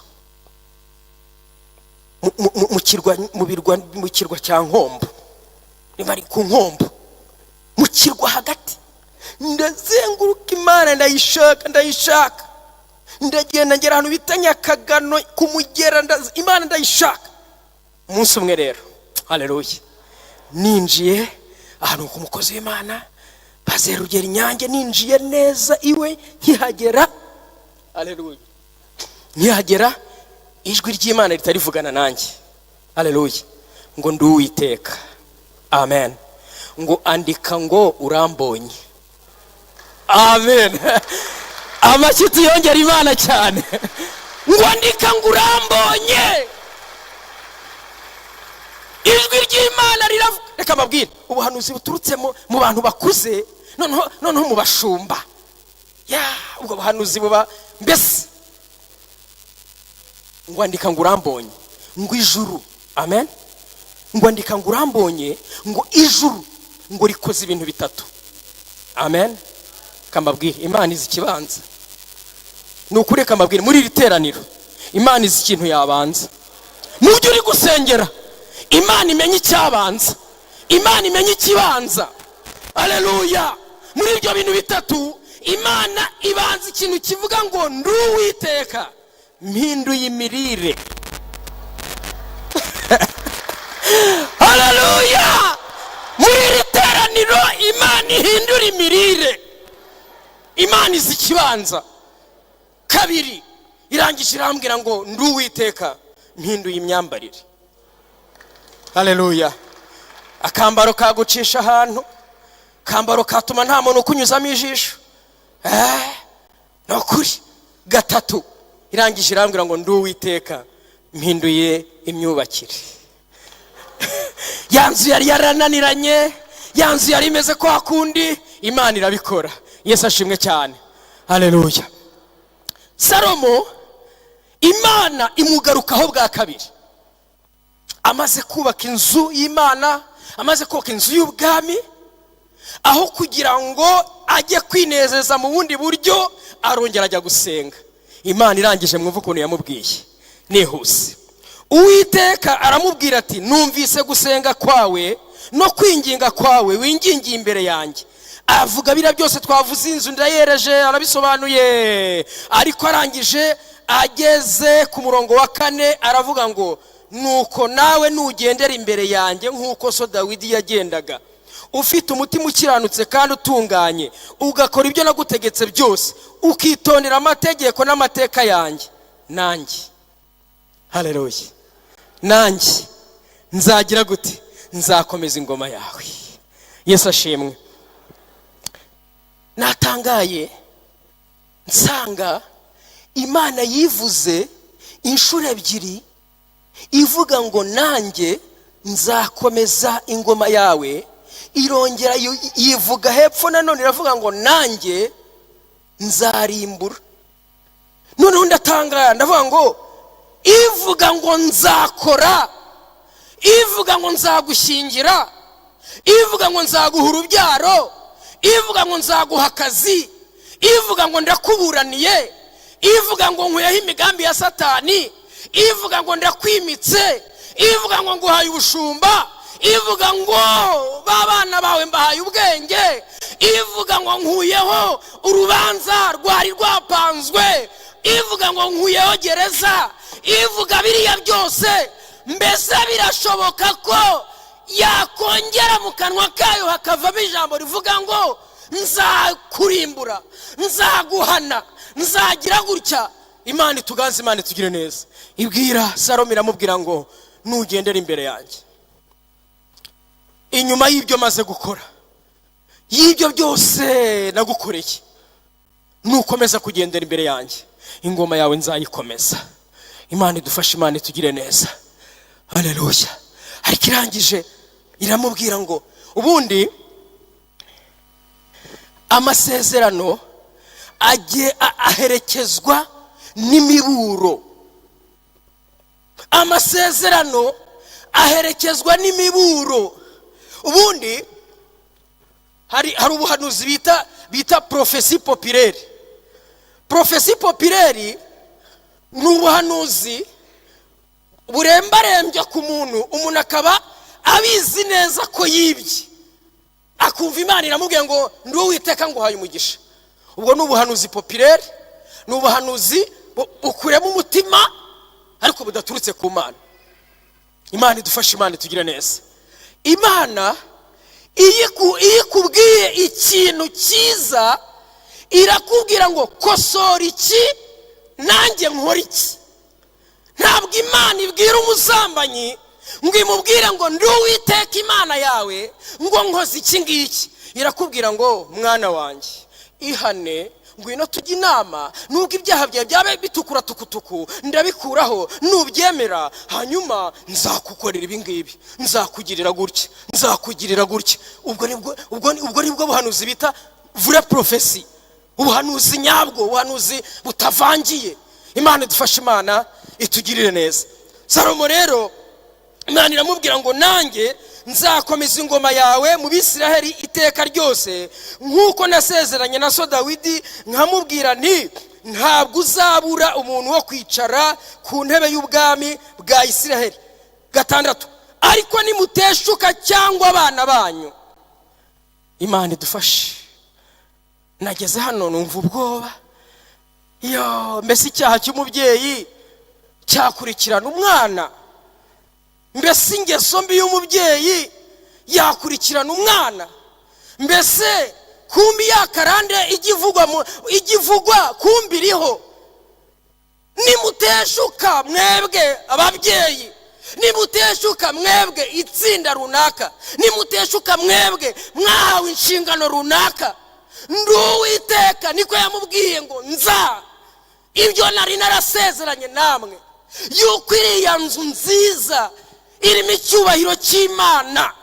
mu kirwa cya Nkombo, niba ari ku Nkombo, mu kirwa hagati. Ndazenguruka, Imana ndayishaka, ndayishaka, ndagenda ngera ahantu bita Nyakagano ku mugera, Imana ndayishaka. Umunsi umwe rero, haleluya, ninjiye ahantu ku mukozi w'Imana bazerugera inyange, ninjiye neza iwe, nkihagera, haleluya, nkihagera ijwi ry'Imana ritarivugana nanjye, haleluya, ngo ndi Uwiteka. Amen. Ngo andika ngo urambonye. Amen. Amashyi tuyongera Imana cyane. Ngo andika ngo urambonye. Ijwi ry'Imana riravuga. Reka mbabwire ubuhanuzi buturutse mu bantu bakuze, noneho mu bashumba. Ya, ubwo buhanuzi buba mbese ngo andika ngo urambonye, ngo ijuru. Amen. Ngo andika ngo urambonye, ngo ijuru ngo rikoze ibintu bitatu. Amen. Kambabwire, Imana izi ikibanza. Ni ukuri, kambabwire, muri iri teraniro Imana izi ikintu yabanza. Mu byo uri gusengera, Imana imenye icyabanza, Imana imenye ikibanza. Haleluya. Muri ibyo bintu bitatu Imana ibanza ikintu kivuga ngo ndi Uwiteka, mpinduye imirire. Haleluya. Muri iri teraniro Imana ihindura imirire. Imana izi ikibanza. Kabiri, irangije irambwira ngo ndi Uwiteka, mpinduye imyambarire. Haleluya. Akambaro kagucisha ahantu, akambaro katuma nta muntu ukunyuzamo ijisho. Ni ukuri. Gatatu, irangije irambwira ngo ndi Uwiteka, mpinduye imyubakire. Ya nzu yari yarananiranye, ya nzu yari imeze kwa kundi, Imana irabikora. Yesu ashimwe cyane, haleluya. Salomo Imana imugarukaho bwa kabiri amaze kubaka inzu y'Imana, amaze kubaka inzu y'ubwami. Aho kugira ngo ajye kwinezeza mu bundi buryo, arongera ajya gusenga Imana. Irangije, mwumve ukuntu yamubwiye nihuse. Uwiteka aramubwira ati: "Numvise gusenga kwawe no kwinginga kwawe wingingiye imbere yanjye." Avuga biriya byose twavuze, inzu ndayereje, arabisobanuye. Ariko arangije, ageze ku murongo wa 4, aravuga ngo: "Nuko nawe nugendera imbere yanjye nk'uko so Dawidi yagendaga, ufite umutima ukiranutse kandi utunganye, ugakora ibyo nagutegetse byose, ukitondera amategeko n'amateka yanjye, nanjye," haleluya, "nanjye nzagira gute? Nzakomeza ingoma yawe." Yesu ashimwe. Natangaye nsanga Imana yivuze inshuro ebyiri, ivuga ngo: "Nanjye nzakomeza ingoma yawe." Irongera yivuga hepfo nanone, iravuga ngo: "Nanjye nzarimbura." Noneho ndatangara, ndavuga ngo: ivuga ngo nzakora, ivuga ngo nzagushyingira, ivuga ngo nzaguha urubyaro, ivuga ngo nzaguha akazi, ivuga ngo ndakuburaniye, ivuga ngo nkuyeho imigambi ya Satani, ivuga ngo ndakwimitse, ivuga ngo nguhaye ubushumba, ivuga ngo ba bana bawe mbahaye ubwenge, ivuga ngo nkuyeho urubanza rwari rwapanzwe, ivuga ngo nkuyeho gereza, ivuga biriya byose, mbese birashoboka ko yakongera mu kanwa kayo hakavamo ijambo rivuga ngo nzakurimbura, nzaguhana, nzagira gutya? Imana ituganze, Imana itugire neza. Ibwira Salomo, iramubwira ngo: "Nugendera imbere yanjye, inyuma y'ibyo maze gukora, y'ibyo byose nagukoreye, nukomeza kugendera imbere yanjye, ingoma yawe nzayikomeza." Imana idufashe, Imana itugire neza, haleluya. Ariko irangije iramubwira ngo, ubundi amasezerano agiye aherekezwa n'imiburo. Amasezerano aherekezwa n'imiburo. Ubundi hari ubuhanuzi bita prophétie populaire. Prophétie populaire ni ubuhanuzi burembarembya ku muntu, umuntu akaba abizi neza ko yibye, akumva Imana iramubwiye ngo: "Ndi Uwiteka, nguhaye umugisha." Ubwo ni ubuhanuzi populaire, ni ubuhanuzi bukuremo umutima ariko budaturutse ku Mana. Imana idufashe, Imana itugire neza. Imana iyo ikubwiye ikintu cyiza, irakubwira ngo: "Kosora iki, nanjye nkora iki." Ntabwo Imana ibwira umusambanyi ngo imubwire ngo: "Ndi Uwiteka Imana yawe, ngo nkoze iki ngiki." Irakubwira ngo: "Mwana wanjye, ihane, ngwino tujye inama. Nubwo ibyaha byawe byaba bitukura tukutuku, ndabikuraho nubyemera. Hanyuma nzakukorera ibi ngibi, nzakugirira gutya, nzakugirira gutya." Ubwo nibwo buhanuzi bita vraie prophétie, ubuhanuzi nyabwo, ubuhanuzi butavangiye. Imana idufashe, Imana itugirire neza. Salomo rero Imana iramubwira ngo: "Nanjye nzakomeza ingoma yawe mu Bisiraheli iteka ryose, nk'uko nasezeranye na so Dawidi, nkamubwira nti: 'Ntabwo uzabura umuntu wo kwicara ku ntebe y'ubwami bwa Isiraheli.'" 6: "Ariko nimuteshuka cyangwa abana banyu." Imana idufashe. Nageze hano numva ubwoba. Yo, mbese icyaha cy'umubyeyi cyakurikirana umwana? Mbese ingeso mbi y'umubyeyi yakurikirana umwana? Mbese kumbi ya karande ijya ivugwa, kumbi iriho? "Nimuteshuka mwebwe ababyeyi, nimuteshuka mwebwe itsinda runaka, nimuteshuka mwebwe mwahawe inshingano runaka, ndi Uwiteka," niko yamubwiye, "ngo nza ibyo nari narasezeranye namwe, yuko iriya nzu nziza, Irimo icyubahiro cy'Imana.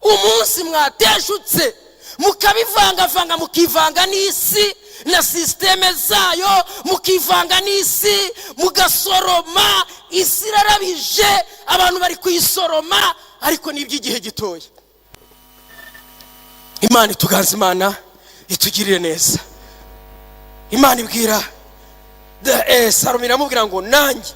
Umunsi mwateshutse mukabivangavanga, mukivanga n'isi na système zayo, mukivanga n'isi, mugasoroma, isi irarabije, abantu bari kuyisoroma, ariko ni iby'igihe gitoya. Imana ituganze, Imana itugirire neza. Imana ibwira Salomo, iramubwira ngo: "Nanjye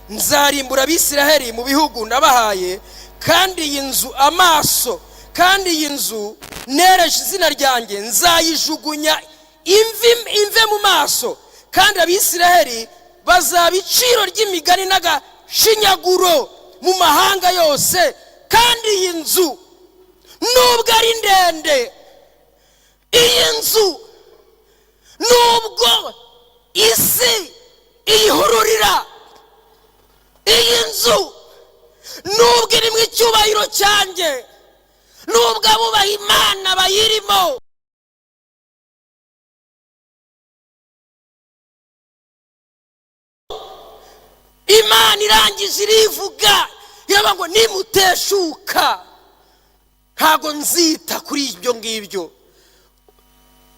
nzarimbura Abisiraheli mu bihugu nabahaye, kandi iyi nzu amaso, kandi iyi nzu nereje izina ryanjye nzayijugunya imve mu maso, kandi Abisiraheli bazaba iciro ry'imigani n'agashinyaguro mu mahanga yose. Kandi iyi nzu nubwo ari ndende, iyi nzu nubwo isi iyihururira, iyi nzu nubwo irimo icyubahiro cyanjye, nubwo abubaha Imana bayirimo." Imana irangije irivuga, iravuga ngo: "Nimuteshuka, ntabwo nzita kuri ibyo ngibyo.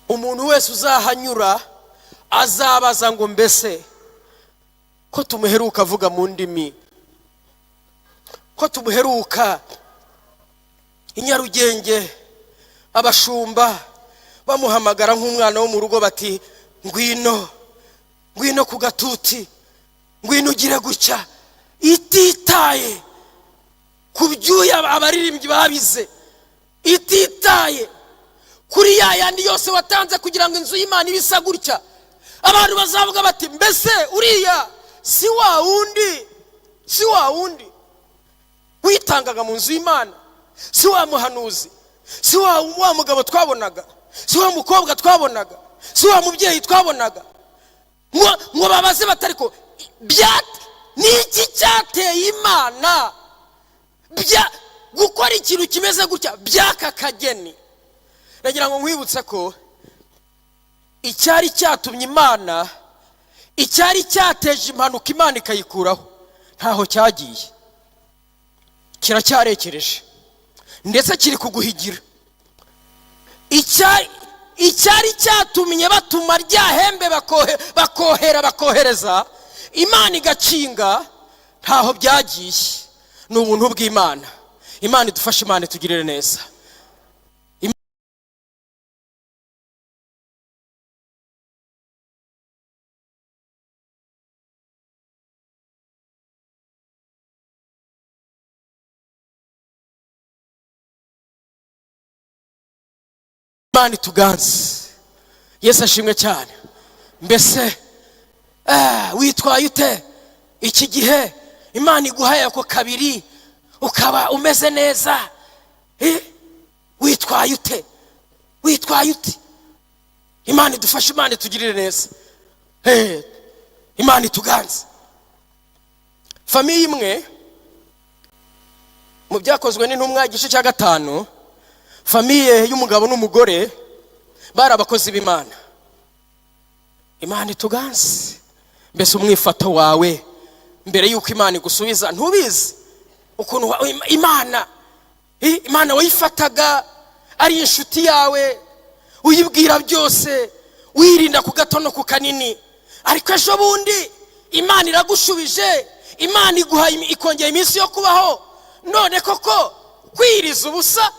Umuntu wese uzahanyura azabaza ngo: 'Mbese ko tumuheruka avuga mu ndimi, ko tumuheruka i Nyarugenge abashumba bamuhamagara nk'umwana wo mu rugo bati: 'Ngwino, ngwino ku gatuti, ngwino ugire gutya,' ititaye ku byuya abaririmbyi babize, ititaye kuri ya yandi yose watanze kugira ngo inzu y'Imana ibe isa gutya, abantu bazavuga bati: 'Mbese uriya si wa wundi, si wa wundi witangaga mu nzu y'Imana, si wa muhanuzi, si wa mugabo twabonaga, si wa mukobwa twabonaga, si wa mubyeyi twabonaga?'" Ngo babaze batari ko ni iki cyateye Imana gukora ikintu kimeze gutya by'aka kageni? Nagira ngo nkwibutse ko icyari cyatumye Imana, icyari cyateje impanuka, Imana ikayikuraho, ntaho cyagiye, kiracyarekereje, ndetse kiri kuguhigira. Icyari cyatumye batuma rya hembe bakohera, bakohereza, Imana igakinga, ntaho byagiye, ni ubuntu bw'Imana. Imana idufashe, Imana itugirire neza. Imana ituganze. Yesu ashimwe cyane. Mbese witwaye ute iki gihe Imana iguhaye ako kabiri ukaba umeze neza? Witwaye ute? Witwaye ute? Imana idufashe, Imana itugirire neza. Imana ituganze. Famille imwe mu Byakozwe n'Intumwa igice cya 5, famille y'umugabo n'umugore bari abakozi b'Imana. Imana ituganze. Mbese umwifato wawe mbere y'uko Imana igusubiza, ntubizi ukuntu Imana wayifataga ari inshuti yawe, uyibwira byose, wirinda ku gato no ku kanini? Ariko ejo bundi Imana iragushubije, Imana iguha ikongera iminsi yo kubaho. None koko kwiriza ubusa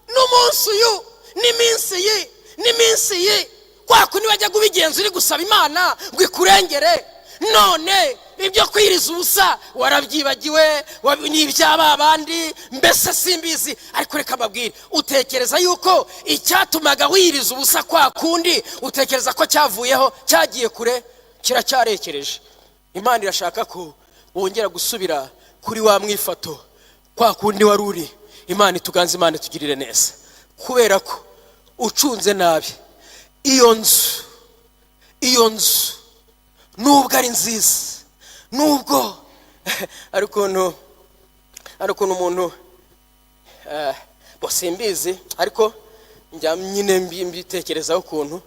n'umunsi uyu n'iminsi iyi n'iminsi iyi, kwa kundi wajyaga ubigenza uri gusaba Imana ngo ikurengere, none ibyo kwiriza ubusa warabyibagiwe, ni iby'aba bandi, mbese simbizi. Ariko reka mbabwire, utekereza yuko icyatumaga wiriza ubusa kwa kundi, utekereza ko cyavuyeho, cyagiye kure? Kiracyarekereje. Imana irashaka ko wongera gusubira kuri wa mwifato kwa kundi wari uri. Imana ituganze, Imana itugirire neza, kubera ko ucunze nabi iyo nzu, iyo nzu nubwo ari nziza, nubwo ari ukuntu umuntu bo simbizi, ariko njya nyine mbitekerezaho ukuntu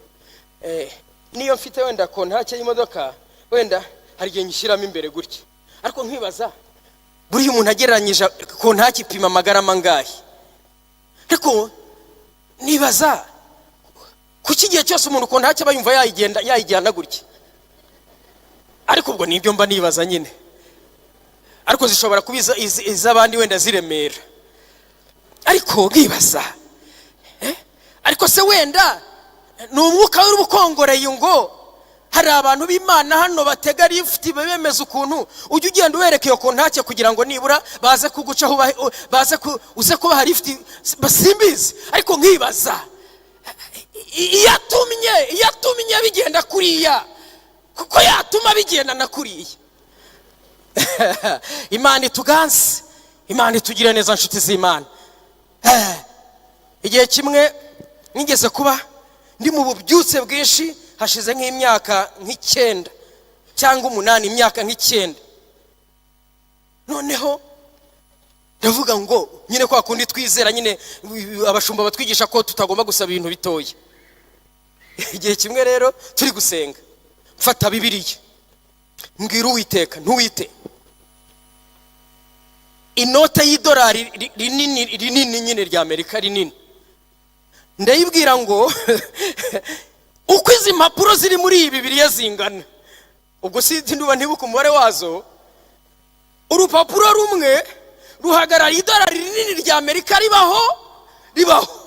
niyo mfite wenda kontake y'imodoka, wenda hari igihe nyishyiramo imbere gutya, ariko nkibaza Buriya umuntu agereranyije kontaki ipima amagarama angahe? Ariko nibaza kuki igihe cyose umuntu kontaki aba yumva yayigenda yayijyana gutya. Ariko ubwo nibyo mba nibaza nyine. Ariko zishobora kuba iz'abandi wenda ziremera, ariko nkibaza, ariko se wenda ni umwuka w'ubukongoreye ngo hari abantu b'Imana hano batega lifuti bemeza ukuntu ujya ugenda ubereka iyo kontake kugira ngo nibura baze kugucaho, baze uze kubaha lifuti. Simbizi, ariko nkibaza iyo atumye bigenda kuriya, kuko yatuma bigenda na kuriya. Imana ituganze, Imana itugire neza, nshuti z'Imana. Igihe kimwe nigeze kuba ndi mu bubyutse bwinshi, hashize nk'imyaka nk'Icyenda cyangwa 8, imyaka nk'Icyenda. Noneho ndavuga ngo nyine kwa kundi twizera nyine, abashumba batwigisha ko tutagomba gusaba ibintu bitoya. Igihe kimwe rero turi gusenga, mfata Bibiliya, mbwira Uwiteka ntuwite inote y'idolari rinini rinini nyine rya Amerika rinini, ndayibwira ngo uko izi mpapuro ziri muri iyi Bibiliya zingana, ubwo sinzi nduba ntibuka umubare wazo, urupapuro rumwe ruhagarariye idolari rinini rya Amerika ribaho ribaho.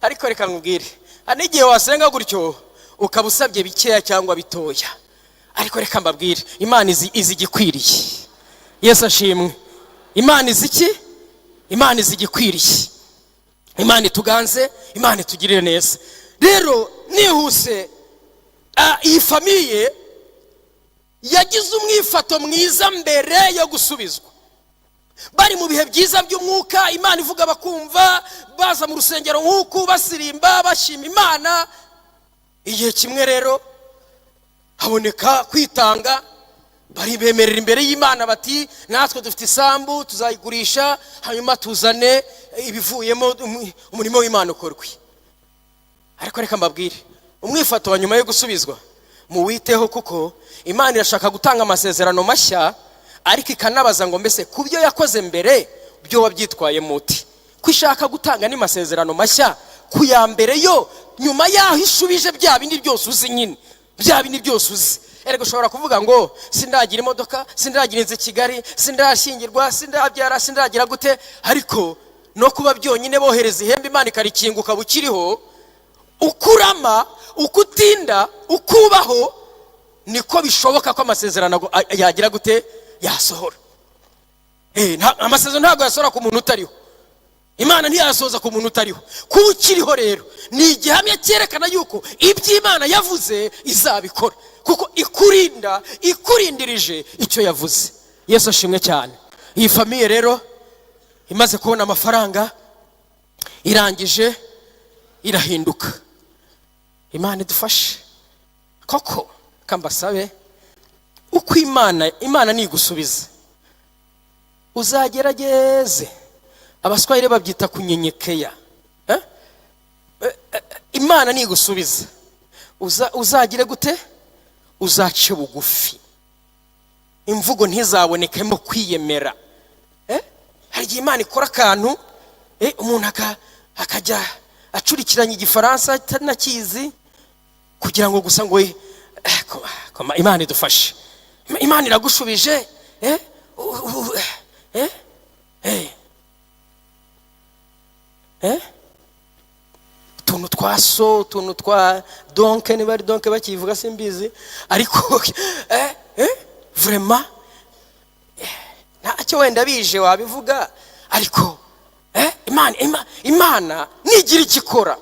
Ariko reka nkubwire, hari n'igihe wasenga gutyo ukaba usabye bikeya cyangwa bitoya. Ariko reka mbabwire, Imana izi igikwiriye. Yesu ashimwe. Imana izi iki? Imana izi igikwiriye. Imana ituganze, Imana itugirire neza. Rero nihuse, iyi famille yagize umwifato mwiza mbere yo gusubizwa. Bari mu bihe byiza by'umwuka, Imana ivuga bakumva, baza mu rusengero nk'uku, basirimba, bashima Imana. Igihe kimwe rero haboneka kwitanga, bari bemerera imbere y'Imana bati: "Natwe dufite isambu, tuzayigurisha, hanyuma tuzane ibivuyemo, umurimo w'Imana ukorwe." Ariko reka mbabwire, umwifato wa nyuma yo gusubizwa muwiteho, kuko Imana irashaka gutanga amasezerano mashya, ariko ikanabaza ngo: "Mbese ku byo yakoze mbere byo wabyitwaye muti?" Ko ishaka gutanga n'amasezerano mashya, ku ya mbere yo nyuma yaho ishubije bya bindi byose uzi nyine, bya bindi byose uzi. Erega ushobora kuvuga ngo sindagira imodoka, sindagira inzu i Kigali, sindashyingirwa, sindabyara, sindagira gute, ariko no kuba byonyine bohereza ihembe, Imana ikarikinga, ukaba ukiriho, ukurama, uko utinda ukubaho, niko bishoboka ko amasezerano yagira gute? Yasohora. Amasezerano ntabwo yasohora ku muntu utariho. Imana ntiyasohoza ku muntu utariho. Kuba ukiriho rero ni igihamya cyerekana yuko ibyo Imana yavuze izabikora, kuko ikurinda, ikurindirije icyo yavuze. Yesu ashimwe cyane. Iyi famille rero imaze kubona amafaranga, irangije irahinduka. Imana idufashe koko. Kambasabe, uko Imana nigusubiza, uzagerageze, Abaswahili babyita kunyenyekea. Eh? Imana nigusubiza, uzagire gute? Uzace bugufi, imvugo ntizabonekemo kwiyemera. Hari igihe Imana ikora akantu, umuntu akajya acurikiranya igifaransa atanakizi kugira ngo gusa ngo Imana idufashe. Imana iragushubije, utuntu twa so, utuntu twa donc, niba ari donc bakivuga simbizi, ariko vraiment ntacyo wenda bije wabivuga. Ariko Imana nigira icyo ikora,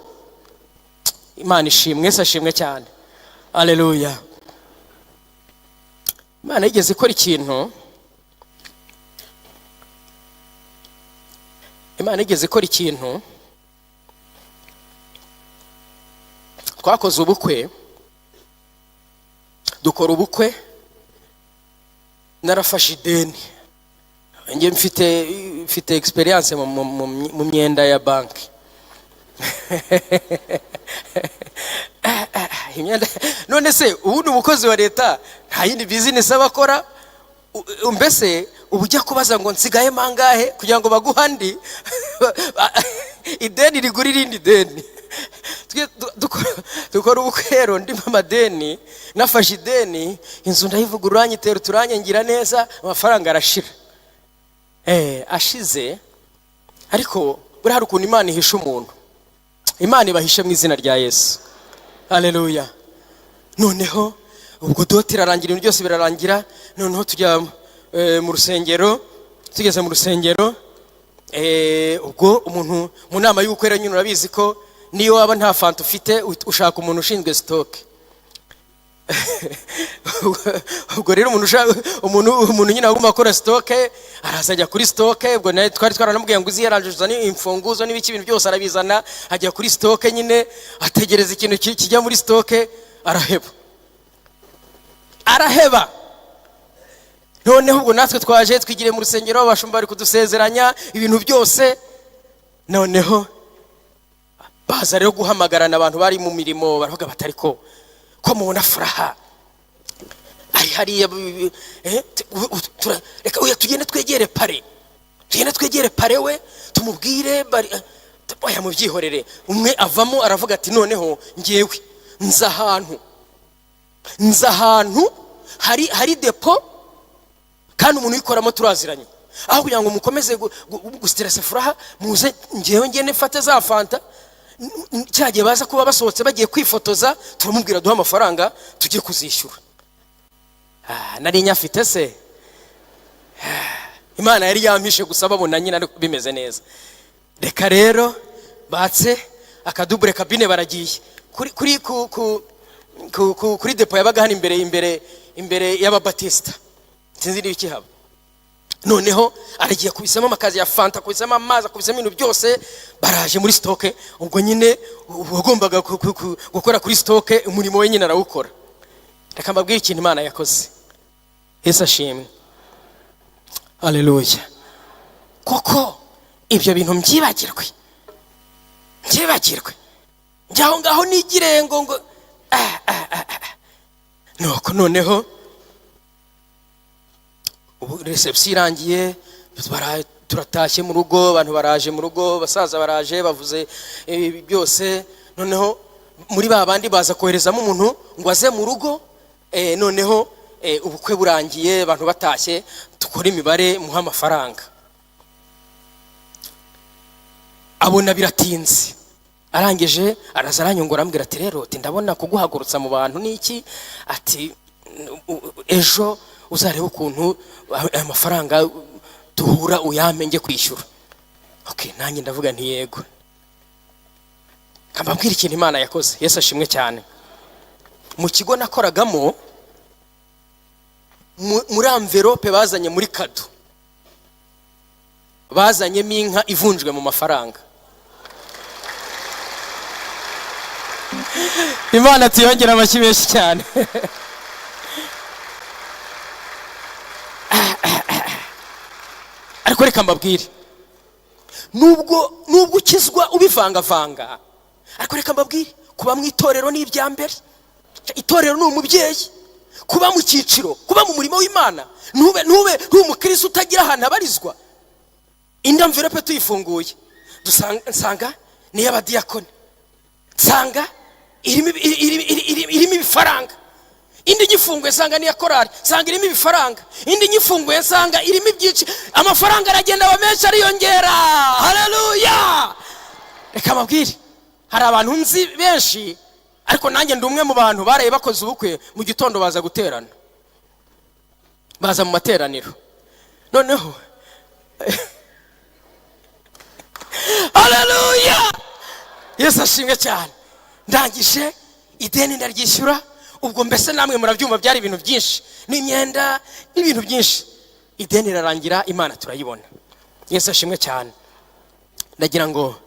Imana ishimwe. Se ashimwe cyane. Aleluya. Imana yigeze ikora ikintu, Imana yigeze ikora ikintu. Twakoze ubukwe, dukora ubukwe narafashe ideni. Njye mfite experience mu myenda ya banki. Imyenda, none se ubundi umukozi wa leta nta yindi business aba akora? Mbese Ubu ujya kubaza ngo nsigayemo angahe kugira ngo baguhe andi, ideni rigura irindi deni. Dukora ubukwe rero ndimo amadeni, nafashe ideni, inzu ndayivugurura, nyitera uturange, ngira neza, amafaranga arashira. Ashize, ariko buriya hari ukuntu Imana ihisha umuntu. Imana ibahishe mu izina rya Yesu, haleluya. Noneho ubwo dot irarangira, ibintu byose birarangira. Noneho tujya mu rusengero. Tugeze mu rusengero, ubwo umuntu mu nama y'ubukwe rero nyine urabizi ko niyo waba nta fanta ufite, ushaka umuntu ushinzwe stock. Ubwo rero umuntu ushaka umuntu nyine agomba gukora stock, araza ajya kuri stock. Ubwo nawe twari twaranamubwiye ngo uziyarangiza uzane imfunguzo n'ibiki, ibintu byose arabizana, ajya kuri stock nyine, ategereza ikintu kijya muri stock, araheba, araheba. Noneho ubwo natwe twaje twigiriye mu rusengero, abashumba bari kudusezeranya ibintu byose. Noneho baza rero guhamagarana abantu bari mu mirimo, baravuga bati: "Ariko ko mubona Furaha ari hariya, reka oya tugende twegere parrain, tugende twegere parrain we tumubwire oya mubyihorere." Umwe avamo aravuga ati: "Noneho ngewe nzi ahantu hari dépôt kandi umuntu uyikoramo turaziranye. Aho kugira ngo mukomeze gustressa Furaha, muze ngewe ngende mfate za fanta. Cya gihe baza kuba basohotse bagiye kwifotoza, turamubwira duhe amafaranga tujye kuzishyura." Ah, nari nyafite se? Ah, Imana yari yampishe gusa, babona nyine ariko bimeze neza. Reka rero batse akadouble cabine, baragiye kuri kuri ku, ku, ku, ku, kuri dépôt yabaga hano imbere y'Ababatisita, sinzi niba ikihaba. Noneho aragiye akubisemo amakazi ya fanta, akubisemo amazi, akubisemo ibintu byose, baraje muri stock. Ubwo nyine wagombaga gukora kuri stock, umurimo we nyine arawukora. Reka mbabwire ikintu Imana yakoze. Yesu ashimwe, haleluya. Koko ibyo bintu mbyibagirwe, mbyibagirwe, njya aho ngaho nigire ngo ah, ah, ah, ah. Nuko noneho ubu réception irangiye, turatashye mu rugo, abantu baraje mu rugo, basaza baraje, bavuze ibi byose. Noneho muri ba bandi baza koherezamo umuntu ngo aze mu rugo. Noneho ubukwe burangiye, abantu batashye, dukora imibare, muha amafaranga. Abona biratinze, arangije araza aranyungura, arambwira ati: "Rero," ati, "ndabona kuguhagurutsa mu bantu n'iki," ati, "ejo uzarebe ukuntu aya mafaranga duhura uyampe njye kwishyura." Okay, nanjye ndavuga nti yego. Mbabwira ikintu Imana yakoze. Yesu ashimwe cyane. Mu kigo nakoragamo, muri enveloppe bazanye muri cadeau, bazanyemo inka ivunjwe mu mafaranga. Imana tuyongera amashyi menshi cyane. Ariko reka mbabwire, nubwo ukizwa ubivangavanga, ariko reka mbabwire, kuba mu itorero ni ibya mbere. Itorero ni umubyeyi. Kuba mu cyiciro, kuba mu murimo w'Imana, ntube umukirisitu utagira ahantu abarizwa. Indi enveloppe tuyifunguye, nsanga ni iy'abadiyakoni, nsanga irimo ibifaranga. Indi nyifunguye nsanga ni iya korari, nsanga irimo ibifaranga. Indi nyifunguye nsanga irimo ibyinshi. Amafaranga aragenda aba menshi, ariyongera, haleluya. Reka mbabwire, hari abantu nzi benshi, ariko nanjye ndi umwe mu bantu baraye bakoze ubukwe, mu gitondo baza guterana, baza mu materaniro. Noneho haleluya, Yesu ashimwe cyane. Ndangije ideni ndaryishyura. Ubwo mbese namwe murabyumva, byari ibintu byinshi n'imyenda n'ibintu byinshi. Ideni rirarangira, Imana turayibona. Yesu ashimwe cyane. Ndagira ngo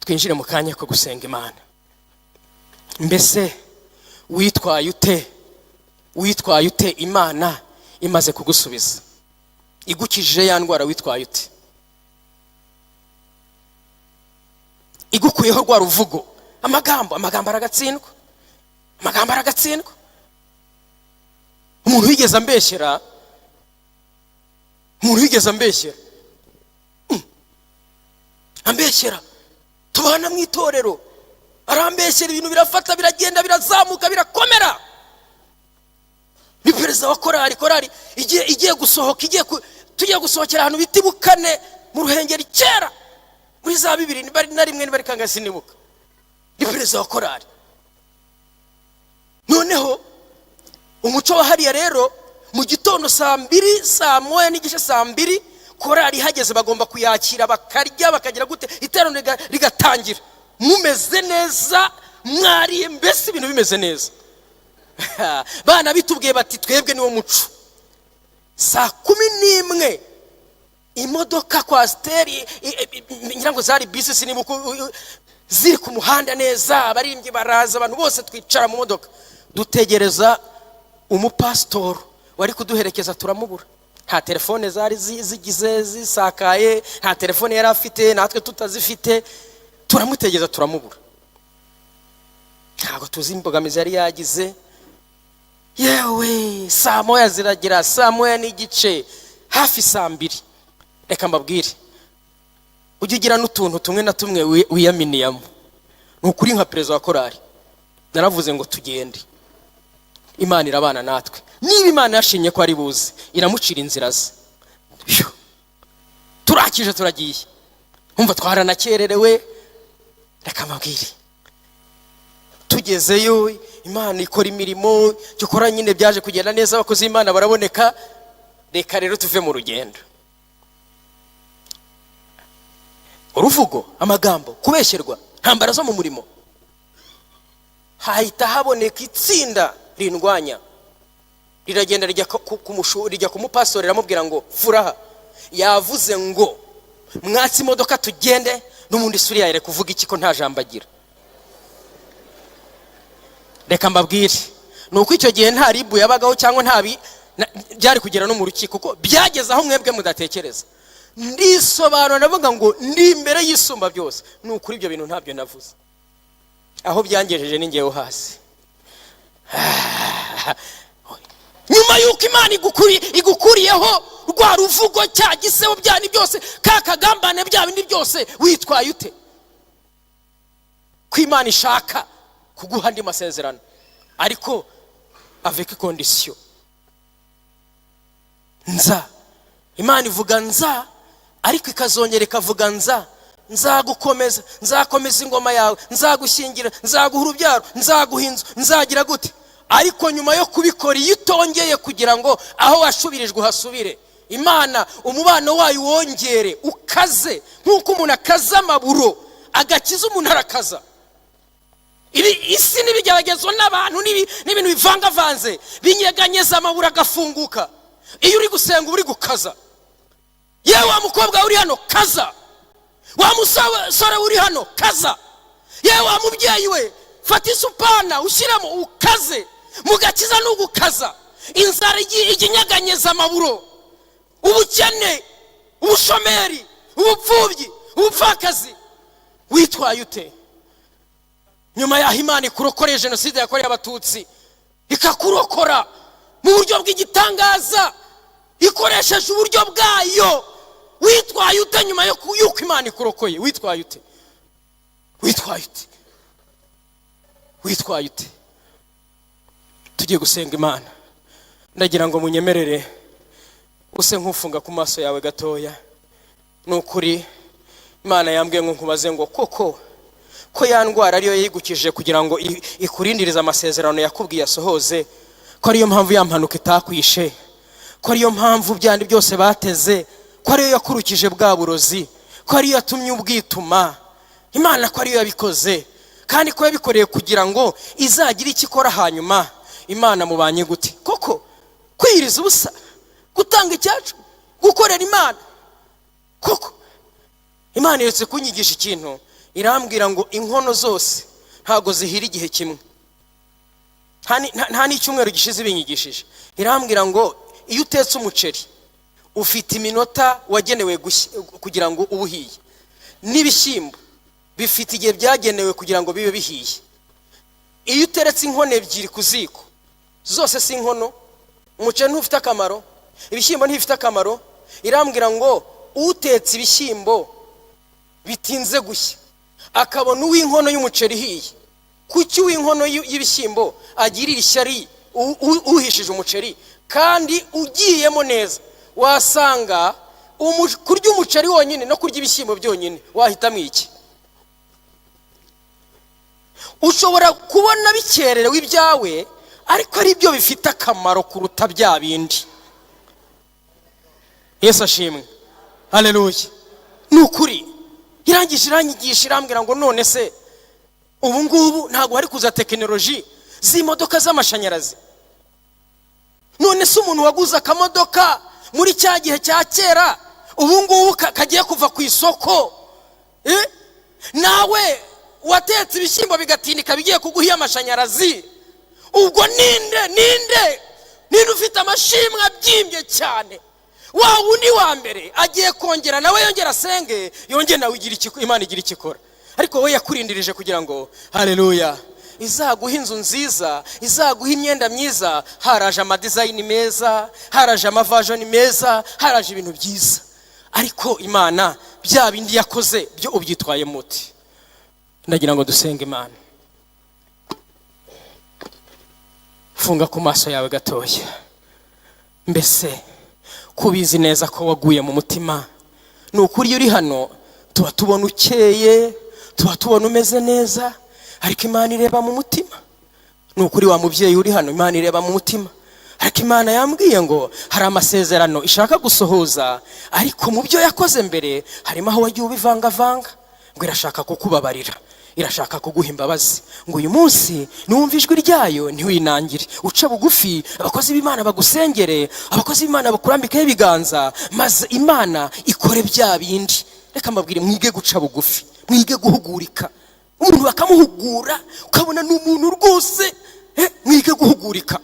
twinjire mu kanya ko gusenga Imana. Mbese witwaye ute? Witwaye ute Imana imaze kugusubiza, igukijije ya ndwara? Witwaye ute? Igukuyeho rwa ruvugo, amagambo, amagambo aragatsindwa, amagambo aragatsindwa. Umuntu wigeze ambeshyera. Umuntu wigeze ambeshyera, ambeshyera tubana mu itorero, arambeshyera, ibintu birafata, biragenda, birazamuka, birakomera. Ni perezida wa korari. Korari igiye gusohoka, tugiye gusohokera ahantu bita i Bukane mu Ruhengeri kera muri za 2001, niba ari kangahe sinibuka. Ni perezida wa korari. Noneho umuco wa hariya rero, mu gitondo saa 2, saa 1:30, saa 2, korari ihageze bagomba kuyakira, bakarya, bakagira gute, iteraniro rigatangira mumeze neza, mwariye, mbese ibintu bimeze neza. Bana bitubwiye bati: "Twebwe niwo muco." Saa 11 imodoka coaster, ngira ngo zari bisi, sinibuka, ziri ku muhanda neza, abaririmbyi baraza, abantu bose twicara mu modoka, dutegereza umupasitoro wari kuduherekeza, turamubura. Nta telefone zari zigize zisakaye, nta telefone yari afite, natwe tutazifite. Turamutegereza, turamubura, ntabwo tuzi imbogamizi yari yagize. Yewe, saa 1 ziragera, saa 1:30, hafi saa 2. Reka mbabwire, ujye ugira n'utuntu tumwe na tumwe wiyaminiyamo. Ni ukuri, nka perezida wa korari naravuze ngo tugende, Imana irabana natwe. Niba Imana yashimye ko ari buze, iramucira inzira ze. Phew. Turakije, turagiye, umva, twaranakererewe. Reka mbabwire, tugezeyo Imana ikora imirimo gikora nyine, byaje kugenda neza, abakozi b'Imana baraboneka. Reka rero tuve mu rugendo. Uruvugo, amagambo, kubeshyerwa, ntambara zo mu murimo, hahita haboneka itsinda rindwanya, riragenda rijya ku mupastori, riramubwira ngo: "Furaha yavuze ngo mwatse imodoka tugende, n'ubundi isuri yawe kuvuga iki ko nta jambo agira?" Reka mbabwire, ni uko icyo gihe nta RIB yabagaho cyangwa nta byari kugera no mu rukiko, kuko byageze aho mwebwe mudatekereza. Ndisobanura, ndavuga ngo ndi imbere y'Isumba byose, ni ukuri ibyo bintu ntabyo navuze. Aho byangejeje ni ngewe hasi. Nyuma y'uko Imana igukuriyeho rwa ruvugo, cya gisebo, bya ni byose, ka kagambane, bya bindi byose, witwaye ute? Ko Imana ishaka kuguha andi masezerano, ariko avec condition. Nza, Imana ivuga nza, ariko ikazongera ikavuga nza, nzagukomeza, nzakomeza ingoma yawe, nzagushyingira, nzaguha urubyaro, nzaguha inzu, nzagira gute. Ariko nyuma yo kubikora, iyo utongeye kugira ngo aho washubirijwe uhasubire, Imana umubano wayo wongere ukaze, nk'uko umuntu akaza amaburo agakiza, umuntu arakaza. Ibi isi n'ibigeragezo n'abantu n'ibintu bivangavanze binyeganyeza amaburo agafunguka. Iyo uri gusenga uba uri gukaza. Yewe wa mukobwa uri hano, kaza. Wa musore uri hano, kaza. Yewe wa mubyeyi we, fata isupana ushyiremo, ukaze. Mu gakiza ni ugukaza. Inzara ijya inyeganyeza amaburo, ubukene, ubushomeri, ubupfubyi, ubupfakazi. Witwaye ute nyuma y'aho Imana ikurokoreye jenoside yakorewe Abatutsi, ikakurokora mu buryo bw'igitangaza ikoresheje uburyo bwayo? Witwaye ute nyuma y'uko Imana ikurokoye? Witwaye ute? Witwaye ute? Witwaye ute? Tugiye gusenga Imana. Ndagira ngo munyemerere use nk'ufunga ku maso yawe gatoya. Ni ukuri, Imana yambwiye ngo nkubaze ngo koko ko ya ndwara ariyo yayigukije kugira ngo ikurindirize amasezerano yakubwiye asohoze, ko ariyo mpamvu ya mpanuka itakwishe, ko ariyo mpamvu byandi byose bateze, ko ariyo yakurukije bwa burozi, ko ariyo yatumye ubwituma, Imana ko ariyo yabikoze, kandi ko yabikoreye kugira ngo izagire icyo ikora hanyuma, Imana mubanye gute koko? Kwiyiriza ubusa, gutanga icyacu, gukorera Imana koko. Imana iretse kunyigisha ikintu, irambwira ngo inkono zose ntabwo zihira igihe kimwe. Nta n'icyumweru gishize ibinyigishije. Irambwira ngo iyo utetse umuceri ufite iminota wagenewe kugira ngo ube uhiye, n'ibishyimbo bifite igihe byagenewe kugira ngo bibe bihiye. Iyo uteretse inkono ebyiri ku ziko, zose si inkono. Umuceri ntufite akamaro, ibishyimbo ntibifite akamaro. Irambwira ngo utetse ibishyimbo bitinze gushya akabona uw'inkono y'umuceri ihiye, kuki uw'inkono y'ibishyimbo agirira ishyari uhishije umuceri? Kandi ugiyemo neza wasanga kurya umuceri wonyine no kurya ibishyimbo byonyine wahitamo iki? Ushobora kubona bikererewe ibyawe, ariko ari byo bifite akamaro kuruta bya bindi. Yesu ashimwe, haleluya. Ni ukuri, irangije iranyigisha, irambwira ngo none se ubu ngubu ntabwo hari kuza tekinoloji z'imodoka z'amashanyarazi? None se umuntu waguze akamodoka muri cya gihe cya kera, ubu ngubu kagiye kuva ku isoko, nawe watetse ibishyimbo bigatindika bigiye kuguha iy'amashanyarazi, ubwo ninde ninde ninde ufite amashimwe abyimbye cyane? Wa wundi wa mbere agiye kongera nawe yongera asenge, yongere nawe igira icyo, Imana igira icyo ikora. Ariko wowe yakurindirije kugira ngo, haleluya, izaguha inzu nziza, izaguha imyenda myiza. Haraje ama design meza, haraje ama version meza, haraje ibintu byiza, ariko Imana bya bindi yakoze byo ubyitwaye muti? Ndagira ngo dusenge Imana. Funga ku maso yawe gatoya. Mbese kubizi neza ko waguye mu mutima? Ni ukuri, iyo uri hano tuba tubona ukeye, tuba tubona umeze neza, ariko Imana ireba mu mutima. Ni ukuri, wa mubyeyi uri hano, Imana ireba mu mutima. Ariko Imana yambwiye ngo hari amasezerano ishaka gusohoza, ariko mu byo yakoze mbere harimo aho wagiye ubivangavanga. Ngo irashaka kukubabarira, irashaka kuguha imbabazi, ngo uyu munsi niwumva ijwi ryayo ntiwinangire, uce bugufi, abakozi b'Imana bagusengere, abakozi b'Imana bakurambikeho ibiganza, maze Imana ikore bya bindi. Reka mbabwire, mwige guca bugufi, mwige guhugurika. Umuntu bakamuhugura ukabona ni umuntu rwose. Mwige guhugurika.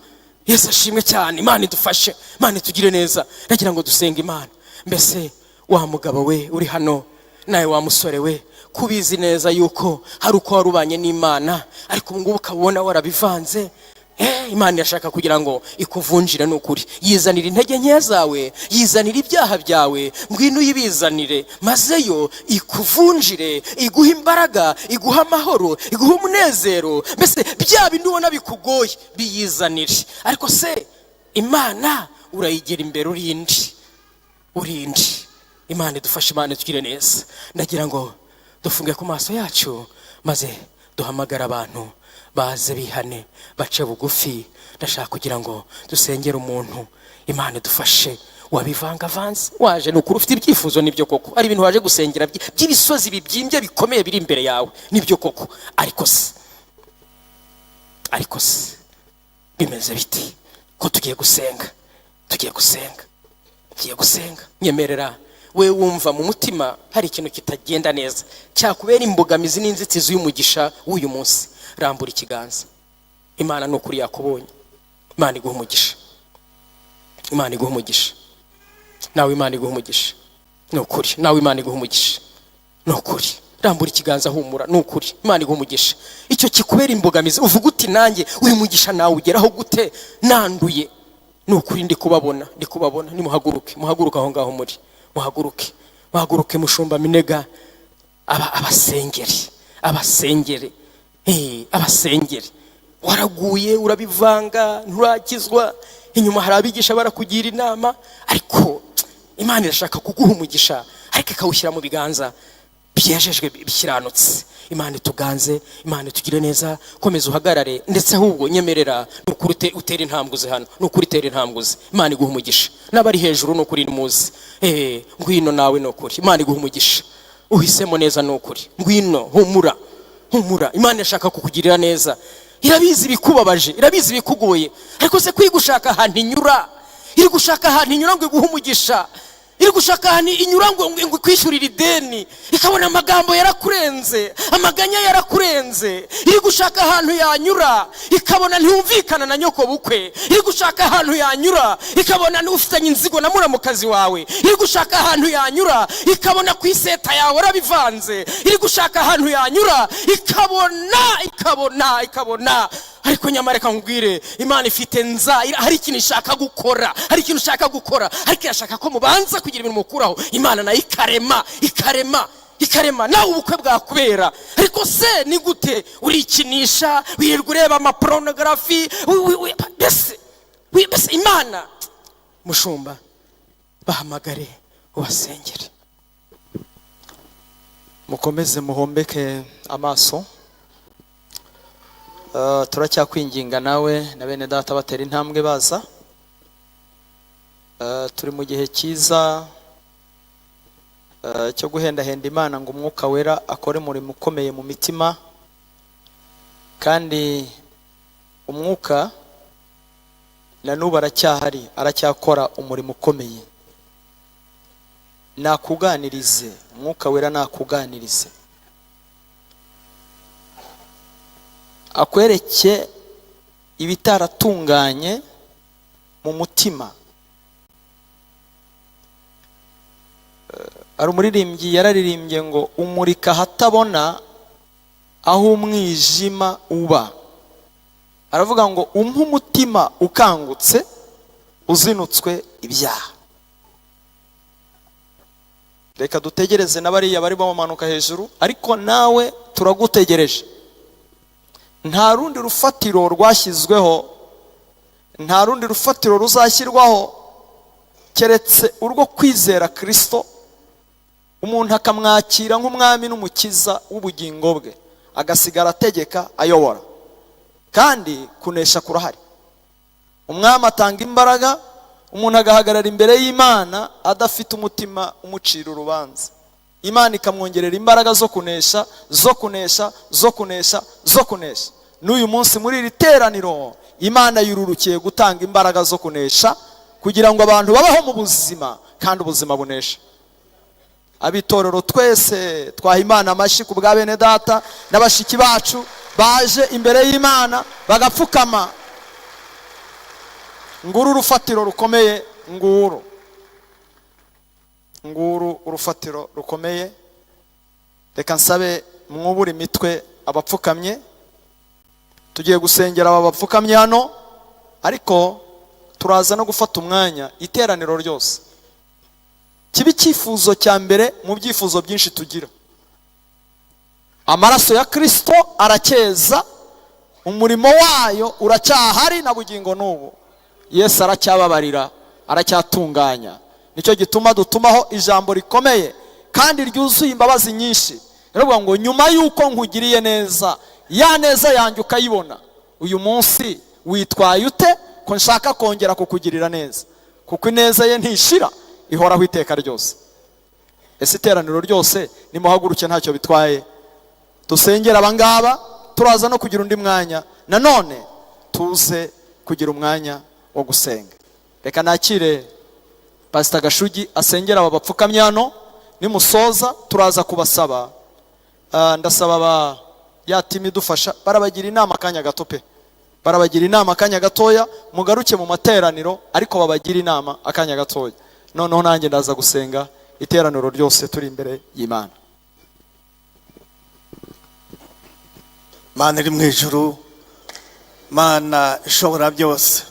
Yesu ashimwe cyane. Imana idufashe, Imana itugire neza. Ndagira ngo dusenge Imana. Mbese wa mugabo we uri hano, nawe wa musore we, kubizi neza yuko hari uko wari ubanye n'Imana, ariko ubu ngubu ukaba ubona warabivanze, Imana irashaka kugira ngo ikuvunjire. Ni ukuri, yizanira intege nkeya zawe, yizanira ibyaha byawe, ngwino uyibizanire, maze yo ikuvunjire, iguhe imbaraga, iguhe amahoro, iguhe umunezero. Mbese bya bindi ubona bikugoye biyizanire. Ariko se Imana urayigera imbere urindi urindi? Imana idufashe, Imana itugire neza. Ndagira ngo dufunge ku maso yacu, maze duhamagare abantu baze bihane, bace bugufi. Ndashaka kugira ngo dusengere umuntu. Imana idufashe. Wabivangavanze, waje ni ukuri ufite ibyifuzo, nibyo koko, ari ibintu waje gusengera by'ibisozi bibyimbye bikomeye biri imbere yawe, nibyo koko. Ariko se bimeze biti ko tugiye gusenga? Tugiye gusenga, tugiye gusenga. Nyemerera, we wumva mu mutima hari ikintu kitagenda neza cyakubera imbogamizi n'inzitizi y'umugisha w'uyu munsi, rambura ikiganza. Imana ni ukuri yakubonye. Imana iguha umugisha, Imana iguha umugisha. Nawe Imana iguha umugisha, ni ukuri. Nawe Imana iguha umugisha, ni ukuri. Rambura ikiganza, humura, ni ukuri, Imana iguha umugisha. Icyo kikubera imbogamizi, uvuga uti nanjye uyu mugisha nawugeraho gute nanduye? Ni ukuri, ndi kubabona, ndi kubabona. Nimuhaguruke, muhaguruke aho ngaho muri, muhaguruke, muhaguruke. Mushumba Minega aba abasengeri, abasengeri, abasengeri. Waraguye urabivanga, nturakizwa, inyuma hari abigisha barakugira inama, ariko Imana irashaka kuguha umugisha, ariko ikawushyira mu biganza byejejwe, bikiranutse. Imana ituganze, Imana itugire neza. Komeza uhagarare, ndetse ahubwo nyemerera, ni ukuri utere intambwe uze hano, ni ukuri utere intambwe uze. Imana iguha umugisha. N'abari hejuru, ni ukuri nimuze. Ngwino nawe, ni ukuri, Imana iguha umugisha, uhisemo neza, ni ukuri. Ngwino, humura, humura. Imana irashaka kukugirira neza, irabizi ibikubabaje, irabizi ibikugoye. Ariko se kwiga ushaka ahantu inyura, iri gushaka ahantu inyura ngo iguhe umugisha, iri gushaka ahantu inyura ngo ikwishyurire ideni, ikabona amagambo yarakurenze, amaganya yarakurenze. Iri gushaka ahantu yanyura, ikabona ntiwumvikana na nyoko bukwe. Iri gushaka ahantu yanyura, ikabona ufitanye inzigo na muramukazi wawe. Iri gushaka ahantu yanyura, ikabona ku iseta yawe warabivanze. Iri gushaka ahantu yanyura, ikabona, ikabona, ikabona. Ariko nyamara reka nkubwire, Imana ifite nza, hari ikintu ishaka gukora, hari ikintu ishaka gukora, ariko irashaka ko mubanza kugira ibintu mukuraho. Imana nayo ikarema, ikarema, ikarema. Nawe ubukwe bwakubera, ariko se ni gute urikinisha, wirirwa ureba ama pornography, mbese Imana? Mushumba, bahamagare ubasengere. Mukomeze muhombeke amaso. Turacyakwinginga nawe na bene data batera intambwe baza. Turi mu gihe cyiza cyo guhendahenda Imana ngo Umwuka Wera akore umurimo ukomeye mu mitima, kandi Umwuka na n'ubu aracyahari, aracyakora umurimo ukomeye. Nakuganirize, Umwuka Wera nakuganirize, akwereke ibitaratunganye mu mutima. Hari umuririmbyi yararirimbye ngo umurika ahatabona aho umwijima uba, aravuga ngo umpe umutima ukangutse uzinutswe ibyaha. Reka dutegereze na bariya barimo bamanuka hejuru, ariko nawe turagutegereje. Nta rundi rufatiro rwashyizweho, nta rundi rufatiro ruzashyirwaho keretse urwo kwizera Kristo, umuntu akamwakira nk'umwami n'umukiza w'ubugingo bwe, agasigara ategeka, ayobora. Kandi kunesha kurahari. Umwami atanga imbaraga, umuntu agahagarara imbere y'Imana adafite umutima umucira urubanza. Imana ikamwongerera imbaraga zo kunesha, zo kunesha, zo kunesha, zo kunesha. N'uyu munsi muri iri teraniro Imana yururukiye gutanga imbaraga zo kunesha, kugira ngo abantu babeho mu buzima kandi ubuzima bunesha. Abitorero twese twaha Imana amashyi ku bwa bene data n'abashiki bacu baje imbere y'Imana bagapfukama. Nguru urufatiro rukomeye, nguru, nguru urufatiro rukomeye. Reka nsabe mwubure imitwe abapfukamye. Tugiye gusengera aba bapfukamye hano, ariko turaza no gufata umwanya iteraniro ryose. Kibe icyifuzo cya mbere mu byifuzo byinshi tugira. Amaraso ya Kristo aracyeza, umurimo wayo uracyahari na bugingo n'ubu. Yesu aracyababarira, aracyatunganya. Nicyo gituma dutumaho ijambo rikomeye kandi ryuzuye imbabazi nyinshi. Riravuga ngo nyuma y'uko nkugiriye neza, ya neza yanjye ukayibona, uyu munsi witwaye ute ko nshaka kongera kukugirira neza? Kuko ineza ye ntishira, ihoraho iteka ryose. Ese iteraniro ryose nimuhaguruke, ntacyo bitwaye, dusengera abangaba. Turaza no kugira undi mwanya nanone, tuze kugira umwanya wo gusenga. Reka nakire Pasita Gashugi asengera aba bapfukamye hano. Nimusoza turaza kubasaba, ndasaba aba ya team idufasha, barabagira inama akanya gato pe, barabagira inama akanya gatoya, mugaruke mu materaniro, ariko babagira inama akanya gatoya. Noneho nanjye ndaza gusenga iteraniro ryose turi imbere y'Imana. Mana iri mu ijuru, Mana ishobora byose,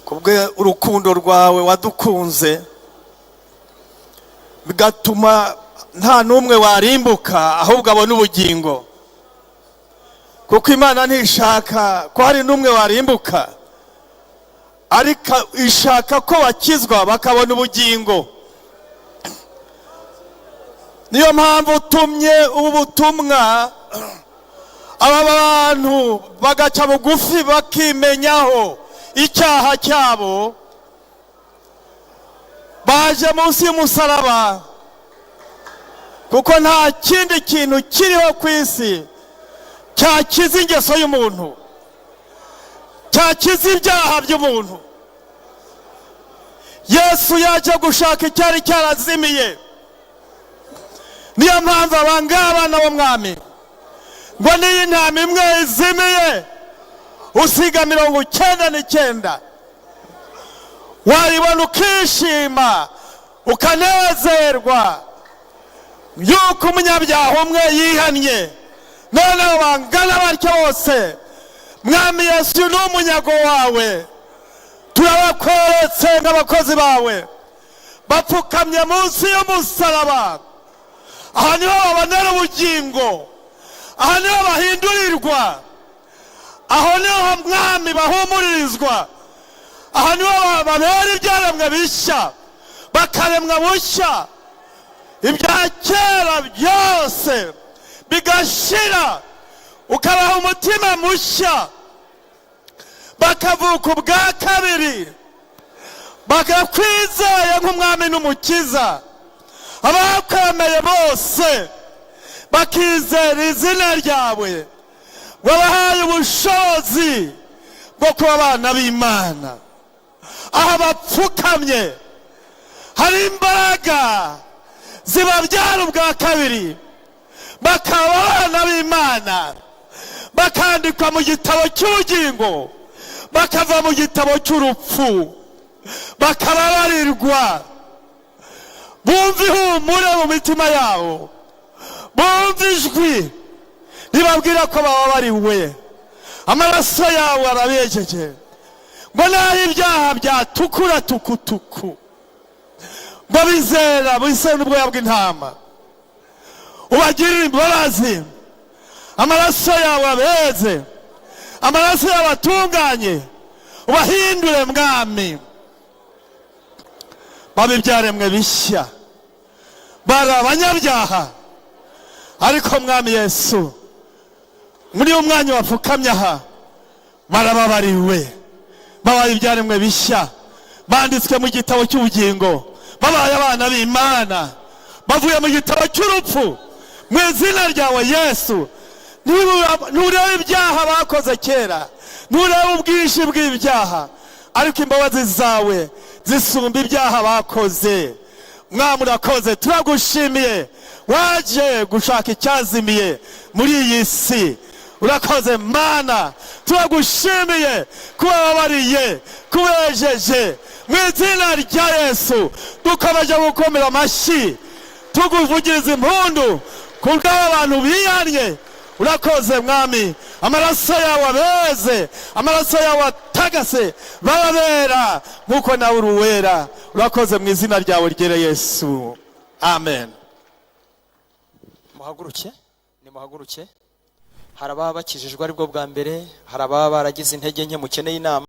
kubwe urukundo rwawe wadukunze bigatuma nta n'umwe warimbuka ahubwo abona ubugingo. Kuko Imana ntishaka ko hari n'umwe warimbuka, ariko ishaka ko bakizwa bakabona ubugingo. Niyo mpamvu utumye ubu butumwa, aba bantu bagaca bugufi bakimenyaho icyaha cyabo, baje munsi y'umusaraba, kuko nta kindi kintu kiriho ku isi cyakiza ingeso y'umuntu, cyakiza ibyaha by'umuntu. Yesu yaje gushaka icyari cyarazimiye. Niyo mpamvu abangaba nabo mwami ngo niyo intama imwe izimiye usiga 99, wayibona ukishima ukanezerwa yuko umunyabyaha umwe yihannye. Noneho bangana batyo bose, Mwami Yesu, uyu ni umunyago wawe. Turabakweretse nk'abakozi bawe bapfukamye munsi y'umusaraba. Aha niho babonera ubugingo, aha niho bahindurirwa, aho niho, Mwami, bahumuririzwa, aha niho babera ibyaremwe bishya, bakaremwa bushya, ibya kera byose bigashira, ukabaha umutima mushya, bakavuka ubwa kabiri, bakakwizeye nk'Umwami n'Umukiza. Abakwemeye bose bakizera izina ryawe, wabahaye ubushobozi bwo kuba abana b'Imana. Aho bapfukamye hari imbaraga zibabyara ubwa kabiri, bakaba abana b'Imana, bakandikwa mu gitabo cy'ubugingo, bakava mu gitabo cy'urupfu, bakababarirwa. Bumva ihumure mu mitima yabo, bumva ijwi ribabwira ko bababariwe. Amaraso yawe arabejeje, ngo naho ibyaha byatukura tukutuku, ngo bizera bisa n'ubwoya bw'intama. Ubagirire imbabazi, amaraso yawe abeze, amaraso yawe atunganye, ubahindure, Mwami, babe ibyaremwe bishya. Bari abanyabyaha, ariko Mwami Yesu, muri uyu mwanya bapfukamye aha, barababariwe, babaye ibyaremwe bishya, banditswe mu gitabo cy'ubugingo, babaye abana b'Imana, bavuye mu gitabo cy'urupfu mu izina ryawe Yesu. Ntureba ibyaha bakoze kera, ntureba ubwinshi bw'ibyaha, ariko imbabazi zawe zisumba ibyaha bakoze. Mwami, urakoze, turagushimiye. Waje gushaka icyazimiye muri iyi si. Urakoze Mana, turagushimiye kuba wabariye, kubejeje mu izina rya Yesu. Dukomeje gukomera amashyi, tuguvugiriza impundu ku bw'aba bantu bihannye. Urakoze Mwami, amaraso yawe abeze, amaraso yawe atagase, bababera nk'uko nawe uri uwera. Urakoze mu izina ryawe ryera Yesu, amen. Muhaguruke, nimuhaguruke. Hari ababa bakijijwe aribwo bwa mbere, hari ababa baragize intege nke, mukeneye inama.